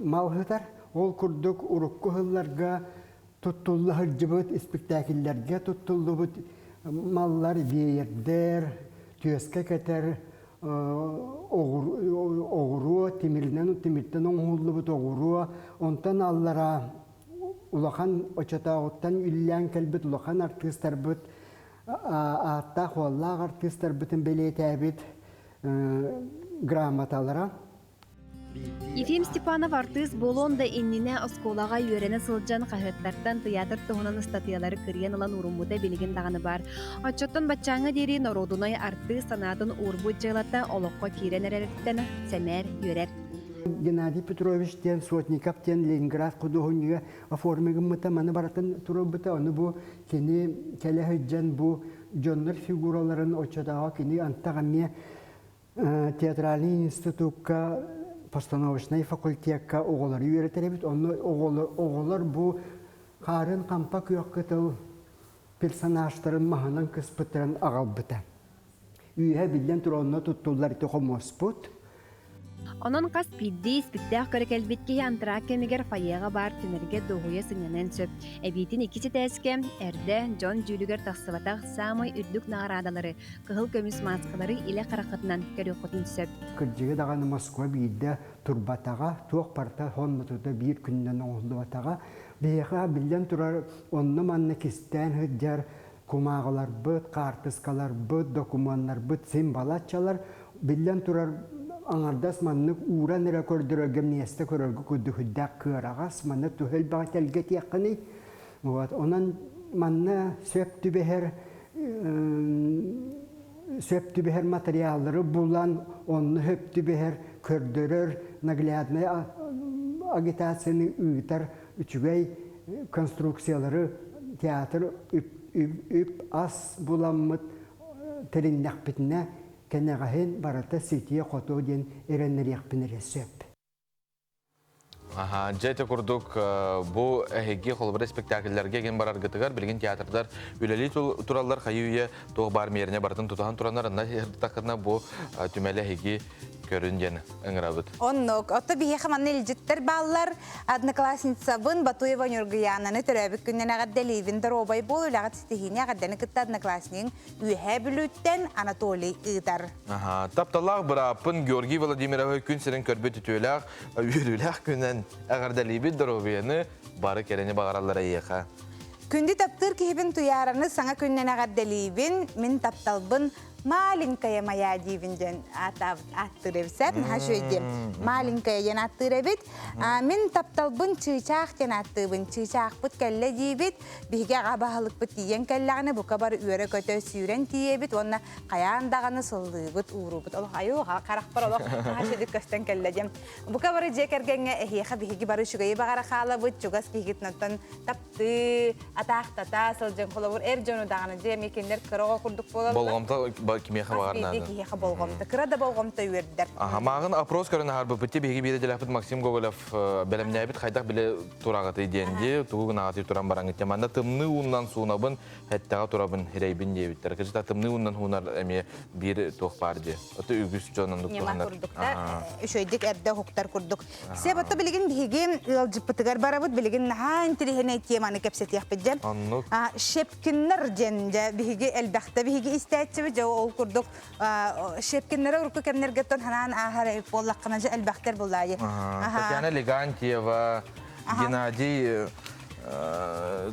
мал сытар. Ол курдук урукку сылларга туттулла сылдьыбыт испиктээкиллэргэ туттуллубут маллар, веердэр, түөскэ кэтэр оҕуруо, тимиринэн тимиртэн оҥоһуллубут оҕуруо, онтон аллараа улахан оччотооҕуттан үллээн кэлбит улахан артыыстарбыт ааттаах уоллаах артыыстарбытын бэлиэтээбит грамоталара. Ефим Степанов артыыс буолуон да иннинэ оскуолаҕа үөрэнэ сылдьан хаһыаттартан тыйаатыр туһунан ыстатыйалары кырыйан ылан ууруммута билигин даҕаны баар. Оччоттон баччааҥҥа диэри норуодунай артыыс санаатын уурбут дьыалата олоххо киирэн эрэриттэн сэмээр үөрэр. Геннадий Петрович диэн Сотников диэн Ленинград худуоһунньуга оформи гыммыта, маны барытын туруорбута. Ону бу кини кэлэ сылдьан бу дьоннор фигураларын оччотооҕу кини антах эмиэ Театральный институкка постановочнай факультекка оҕолору үөрэтэр эбит. Онно оҕолор бу хаарын хампа күөх кытыл персонажтарын маһынан кыспыттарын аҕалбыта. Үөһэ биллэн турар онно туттуллар ити хомуоспут. Онон хас биирдии испиктээх көрө кэлбит киһи антракт кэмигэр фойеҕа баар түмэлгэ дуоһуйа сынньаныан сөп. Эбиитин икки этээскэ эрдэ дьон дьүүлүгэр тахсыбатах саамай үрдүк наҕараадалары кыһыл көмүс мааскалары илэ хараххытынан көрүөххүтүн сөп. Кырдьыга даҕаны Москва биирдэ турбатаҕа, туох барыта соннотута биир күнүнэн оҥоһуллубатаҕа. Биһиэхэ биллэн турар онно-манна кистээн сылдьар кумааҕыларбыт, хаартыскаларбыт, докумуоннарбыт син балаччалар. Биллэн турар аҥардас маннык ууран эрэ көрдөрөргө миэстэ көрөргө курдук үрдээх кыараҕас, манна туһа элбэҕи тэлгэтиэххиний. Вот. Онон манна сөп түбэһэр сөп түбэһэр материаллары булан, онно сөп түбэһэр, көрдөрөр, нагляднай агитацияны ыытар үчүгэй конструкциялары театр үп-ас буламмыт тэриннэхпитинэ кэнэҕэһин барыта ситиэ-хотуо диэн эрэннэриэхпин эрэ сөп. Аха, дьэ ити курдук бу эһиги холобура спектакльлэргэ гин бараргытыгар билигин театрдар үлэлии тураллар хайыы-үйэ туох баар миэринэ барытын тутуһан тураннар анна сырдатаххытына бу түмэлэ эһиги көрүн диэн ыҥырабыт. Оннук. Отто биһиэхэ манна илдьиттэр бааллар. Одноклассницабын Батуева Ньургуйаананы төрөөбүт күнүнэн эҕэрдэлиибин. Доруобай буол, үлэҕит ситиһиини эҕэрдэни кытта однокласснигыҥ Үөһээ Бүлүүттэн Анатолий ыытар. Аха, тапталлаах бырааппын Георгий Владимировы күн сирин көрбүт үтүөлээх, үөрүүлээх күнэн эҕэрдэлиибит доруобуйаны, бары кэрэни баҕараллар эйиэхэ. Күндү таптыыр киһибин Туйаараны саҥа күннэн эҕэрдэлиибин, мин тапталбын маленькая моя диибин диэн ааттыыр эбит сээт наһаа үчүгэй диэн маленькая диэн ааттыыр эбит мин тапталбын чыычаах диэн ааттыыбын чыычаахпыт кэллэ диибит биһиги аҕа баһылыкпыт тиийэн кэллэҕинэ бука бары үөрэ-көтө сүүрэн тиийэбит уонна хайаан даҕаны сыллыыбыт уурубут олох айуу харахпар олох наһаа үчүгэй көстөн кэллэ диэн бука бары дьиэ кэргэҥҥэ эһиэхэ биһиги бары үчүгэйи баҕара хаалабыт чугас киһигитинэн таптыы атаахтата сылдьан холобур эр дьону даҕаны дьиэ эмиэ кинилэр кыра оҕо курдук буолаллар болҕомто кимиэхэ баҕар наада киһиэхэ болҕомто кыра да болҕомто үөрдэр аха мааҕын опрос көрөн аһарбыппыт биһиги биир идэлээхпит Максим Гоголев бэлэмнээбит хайдах биле тураҕытый диэн дии тугу гынаҕытый туран бараҥыт манна тымныы ууннан суунабын эттэҕэ турабын хирэйбин диэбиттэр кыжыта тымныы ууннан хуунар эмиэ биир туох баар дии ото үгүс дьон оннук туһанар курдук да үчүгэйдик эрдэ уһуктар курдук Сеп отто билигин биһиги ыалдьыппытыгар барабыт билигин наһаа интириэһинэй теманы кэпсэтиэхпит дьэ оннук Шепкиннар диэн дьэ биһиги элбэхтэ биһиги истээччибит дьэ ол курдук Шепкиннары урукку кэмнэргэ тон ханаан ааһар эбит буоллаххына дьэ элбэхтэр буллаайы. Татьяна Легантьева, Геннадий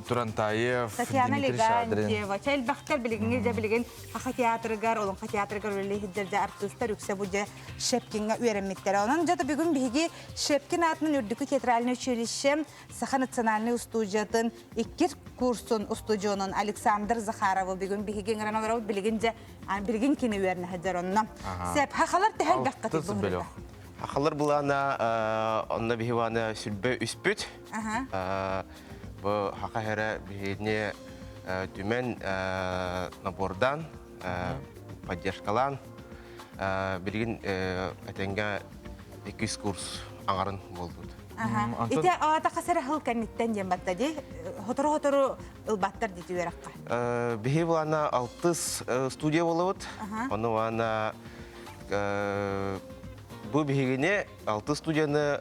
Турантаев, Татьяна Легантьева. Чэ элбэхтэр билигиҥҥи дьэ билигин Саха театрыгар, Олоҥхо театрыгар үлэлии сылдьар дьэ артыыстар үксэ бу дьэ Шепкиҥҥа үөрэммиттэрэ. Онон дьэ бүгүн биһиги Шепкин аатынан Үрдүкү театральнай училище Саха национальнай устуудьуйатын иккис курсун устудьуонун Александр Захаровы бүгүн биһиги ыҥыран олоробут. Билигин дьэ билигин кини үөрэнэ сылдьар онно. Сеп, хахалар төһө элбэххитий бу Хахалар былаана онно биһи баана сүлбэ үспүт. Бу хаха хера биһини түмэн набордан поддержкалаан билигин этэҥҥэ иккис курс аҥарын буолбут. Ити аата хас эрэ сыл кэнниттэн диэн батта дии. Хотору-хотору ылбаттар дии үөрэххэ. Биһи былаана алтыс студия буолабыт. Ону уонна бу биһигини алтыс студияны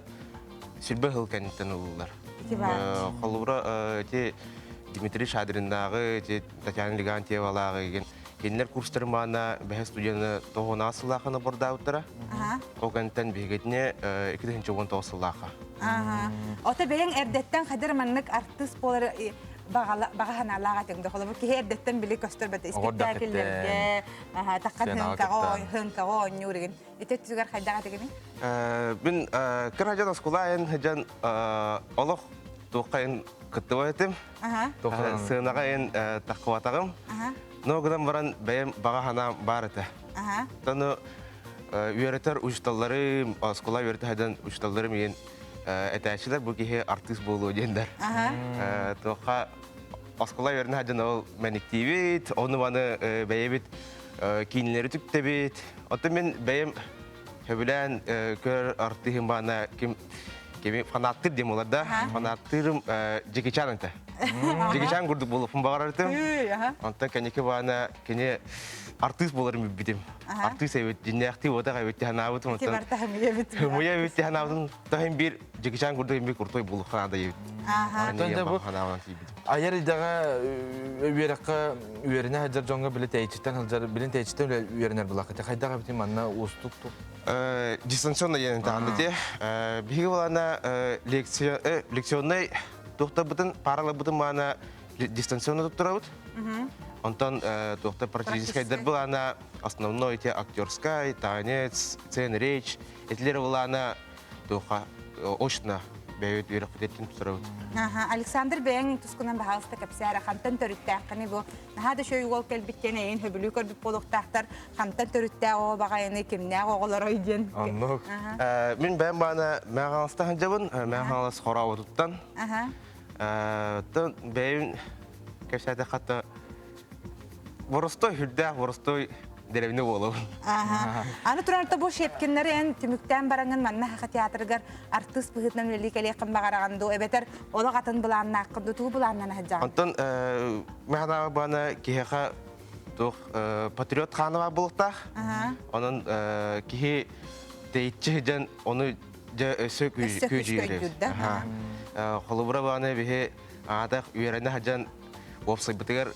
сүрбэ сыл кэнниттэн ыллылар. Холобура ити Дмитрий Шадриннааҕы, ити Татьяна Легантьевалааҕы игин кинилэр курстарын маана бэһэ студияны тоҕунаах сыллаахха набордаабыттара. Ол кэнниттэн биһигитини 2019 сыллаахха. Ото бэйэҥ эрдэттэн хадыр маннык артыыс буолар баҕа санаалаах этиҥ да холобур киһи эрдэттэн били көстөр бата испиктээкиллэргэ таххан хыҥкаҕа оонньуур игин ити өттүгэр хайдах этигиний? Мин кыра дьон оскуола айан олох туохха кыттыбат этим. Сыанаҕа эн таххыбатаҕым. Но гынан баран бэйэм баҕа санаам баар этэ. Тону үөрэтэр учууталларым, оскуола үөрэтэ сылдьан учууталларым иин этээччилэр бу киһи артыыс буолуо диэннэр. Туохха оскуола үөрэнэ сылдьан ол мэниктиибит, ону маны бэйэбит киинилэри түктэбит. Оттон мин бэйэм сөбүлээн көр артыыһым баана ким кими фанаттыр диэн буолар да фанаттыырым Джеки этэ Джеки курдук буолуохпун баҕарар онтон кэнники баана кини артыыс буоларым билбитим артыыс эбит дьиннээхтии уотах эбит санаабытым онтон муя эбит санаабытым таһын биир Джеки курдук бир крутой буолуохха наада эбит айар идэҕэ үөрэххэ үөрэнэ сылдьар дьоҥҥо били тэйиччиттэн сылдьар билин тэйиччиттэн үөрэнэр булаххыт хайдах эбитин манна уустук ту дистанционно диэн таһанды те биһиги балана лекционный туохтарбытын параларбытын маана дистанционно туттарабыт онтон туохта практическайдар былаана основной те актерскай танец сцена речь этилер былаана туохха очно бэйэбит үөрэхпититтэн тутарабыт. Александр бэйэҥ тускунан баһаалыста кэпсээр хантан төрүттээххини бу наһаа да үчүгэй уол кэлбит диэн эйин хөбүлүү көрбүт буолуохтаахтар хантан төрүттээх оҕо баҕайыны кимнээх оҕолорой диэн. Оннук. Мин бэйэм баана Мэхаласта сылдьабын, Мэхалас хорообутуттан. Бэйэм кэпсээтэххэ боростой үрдээх боростой. деревне буолабын. Аны туран бу Щепкиннары эн түмүктээн бараҥын манна Саха театрыгар артыыс быһыытынан үлэлии кэлиэххин баҕараҕын дуу, эбэтэр олох атын былааннааххын дуу, тугу былааннана сылдьаҕын? Онтон мин баана киһиэхэ туох патриот хаана буолуохтаах. Онон киһи тэйиччи сылдьан ону дьэ өссө күүдьүйэр. Холобура баана биһи аатах үөрэнэ сылдьан уопсайбытыгар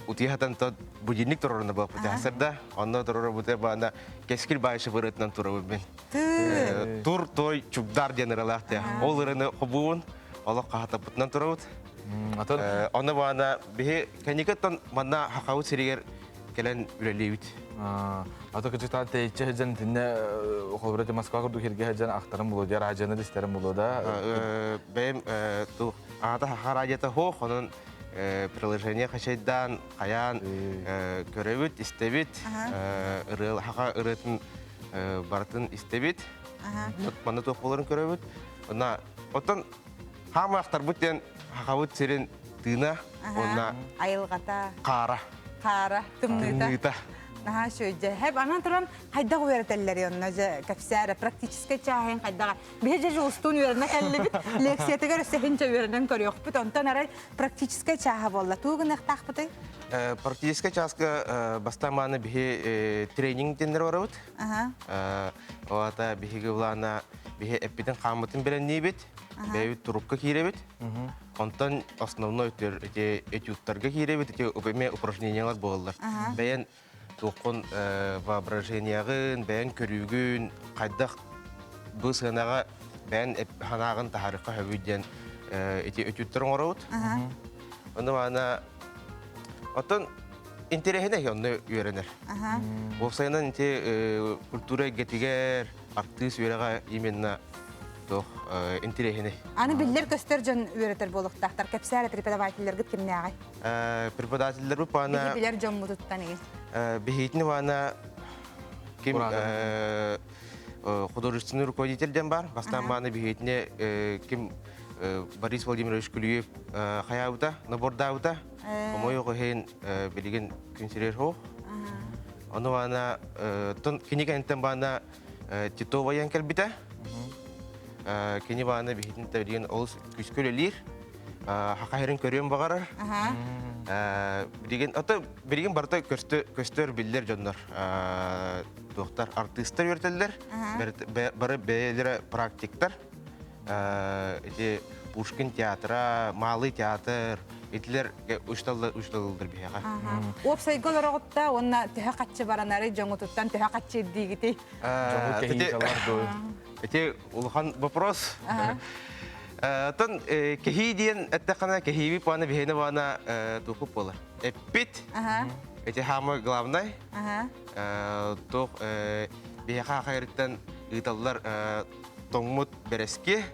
утуйа сатан будильник турарына буолбут сарда онно турарыбыта баана кэскил баайшы бырытынан турабын мин. Тур той чугдар диэн ыралаах те. Ол ыраны хобуун олох хаһатаппытынан турабыт. Онно баана биһи кэнникеттан манна хахабыт сиригэр кэлэн үлэлиибит. Ата кычытаан тэйиччи сылдьан итиннэ холобура Москва курдук сиргэ сылдьан ахтарым буолуо дии, радионы да истэрим буолуо да. Бэйэм аата хаха радиота суох, онон приложение хачайдаан, хайаан көрөбүт, истэбит, ырыа хаха ырыатын барытын истэбит. Манна туох буоларын көрөбүт. Онна оттон хаама ахтарбыт диэн хахабыт сирин тыына уонна айылҕата хаара. Хаара, тымныыта. Тымныыта. Наһаа үчүгэй. Хэп анан туран хайдах үөрэтэллэри онно дьэ кэпсээрэ практическай чааһын хайдаҕа. Биһи дьэ устун үөрэнэ кэллибит. Лекциятыгар өссө хинчэ үөрэнэн көрүөхпүт. Онтон арай практическай чааһа буолла. Тугу гыныахтаахпытый? Практическай чааска бастаан мааны биһи тренинг диэннэр барабыт. Оата биһиги былаана биһи эппитин хааммытын бэлэмниибит. Бэйэбит турукка киирэбит. Онтон основной өттүгэр ити этюдтарга киирэбит, ити эмиэ упражнениялар буолаллар. Бэйэн туоххун воображениеҕын, бэйэн көрүүгүн, хайдах бу сыанаҕа бэйэн санааҕын таһаарыахха сөбүй диэн ити этюдтар оҥоробут. Онно маана оттон интэриэһинэй онно үөрэнэр. Уопсайынан ити культура эйгэтигэр артыыс үөрэҕэ именно туох интэриэһинэй. Аны биллэр-көстөр дьон үөрэтэр буолуохтаахтар. Кэпсээр преподавателлэргит кимнээҕий? Преподавателлэрбит баана... Биһи билэр дьоммутуттан игин. Биһиитини баана ким художественный руководитель диэн бар. Бастаан баана биһиитини ким Борис Владимирович Күлүев хайаабыта, набордаабыта. Хомойуох иһин билигин күн сирэр хоох. Ону баана кини кэнниттэн баана Титова ян кэлбитэ. Кини баана биһитин тэбилигин олус күүскэ үлэлиир. Хахаһырын көрүөн баҕарар. Билигин ото билигин барыта көстөр биллэр дьоннор. Туохтар артыыстар үөрэтэллэр. Бары бэйэлэрэ практиктар. Ити Пушкин театра, Малый театр, итилер учталлар биһиэхэ. Уопсайга олороҕутта уонна төһө хаччы баранары дьоҥутуттан төһө хаччы ирдиигитий? Ити улахан вопрос. Тон кэһии диэн эттэххинэ кэһииби паана биһиэнэ баана туохуп буолар. Эппит. Эти самое главное. Туох биһиэхэ хайырыттан ыыталлар тоҥмут бэрэски.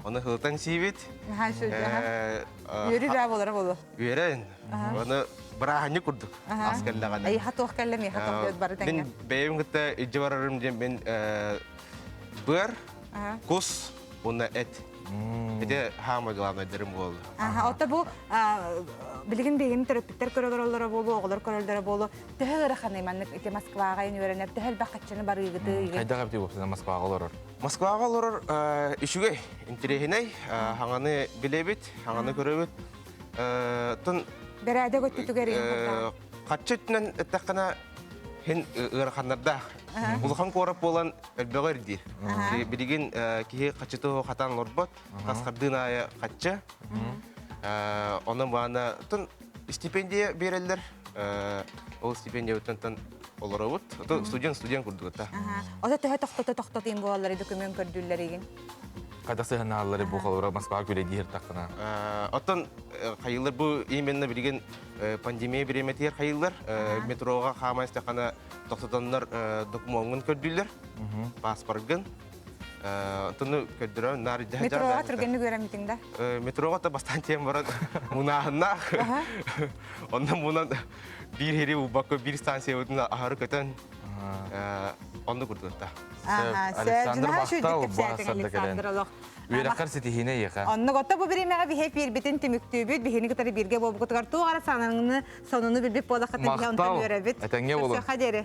Оны хылытан сиибит. Үөрүү баа болара болу. Үөрэн. Оны бырааһынньык курдук ас кэллэҕинэ. Эйиэхэ туох кэллэ, миэхэ туох диэт бары тэҥҥэ. Мин бэйэм кытта илдьэ барарым диэн мин быар, кус уонна эт. Ити хаама главнайдарым буолла. Аха, ота бу билигин биһигини төрөппүттэр көрөлөрөллөрө буолуо, оҕолор көрөллөрө буолуо. Төһө ыараханый маннык ити Москваҕа үөрэнэр, төһө элбэх хаччыны барыыгытый? Хайдах эбитий уопсайынан Москваҕа олорор? Москваҕа олорор үчүгэй, интэриэһинэй, хаҥаны билэбит, хаҥаны көрөбүт. Тон Бэрээдэк өттүтүгэр Хаччы өттүнэн эттэххинэ хин ыараханнардаах. Улахан куорат буолан элбэҕи ирдиир. Билигин киһи хаччыты хатаан олорбот, хас хардыын аайы хаччы. Онон баана тон стипендия биэрэллэр. Ол стипендиябыттан олоробут. Студент студент курдук та. Ото төһө тохтото тохтотуйун буолаллар документ көрдүүллэр игин. Хайдах сыһыаннаһаллар бу холобура Москваҕа күлэйдиир таххына. Оттон хайылар бу именно билигин пандемия бириэмэтигэр хайыллар. Метроға хааман истэххинэ тохтотоннор докумуоҥҥун көрдүүллэр, паспоргын. Оттон көрдөрөн наар Метроға түргэнник үөрэммитиҥ да? Метроға та бастаан тиэн баран мунааһыннаах. Онно мунан биир хири убакка биир станциябытын аһары көтөн онно курдутта. Александр Махтал, Александр олох. Үөрэххэр ситиһиини эйиэхэ. Оннук отто бу бириэмэҕэ биһи эфирбитин түмүктүүбүт. Биһини кытары бииргэ буолбукутугар туох эрэ сананыны, сонуну билбит буоллаххытын биһи онтон Махтал. үөрэбит. Этэҥҥэ буолун. Көрсүөххэ диэри.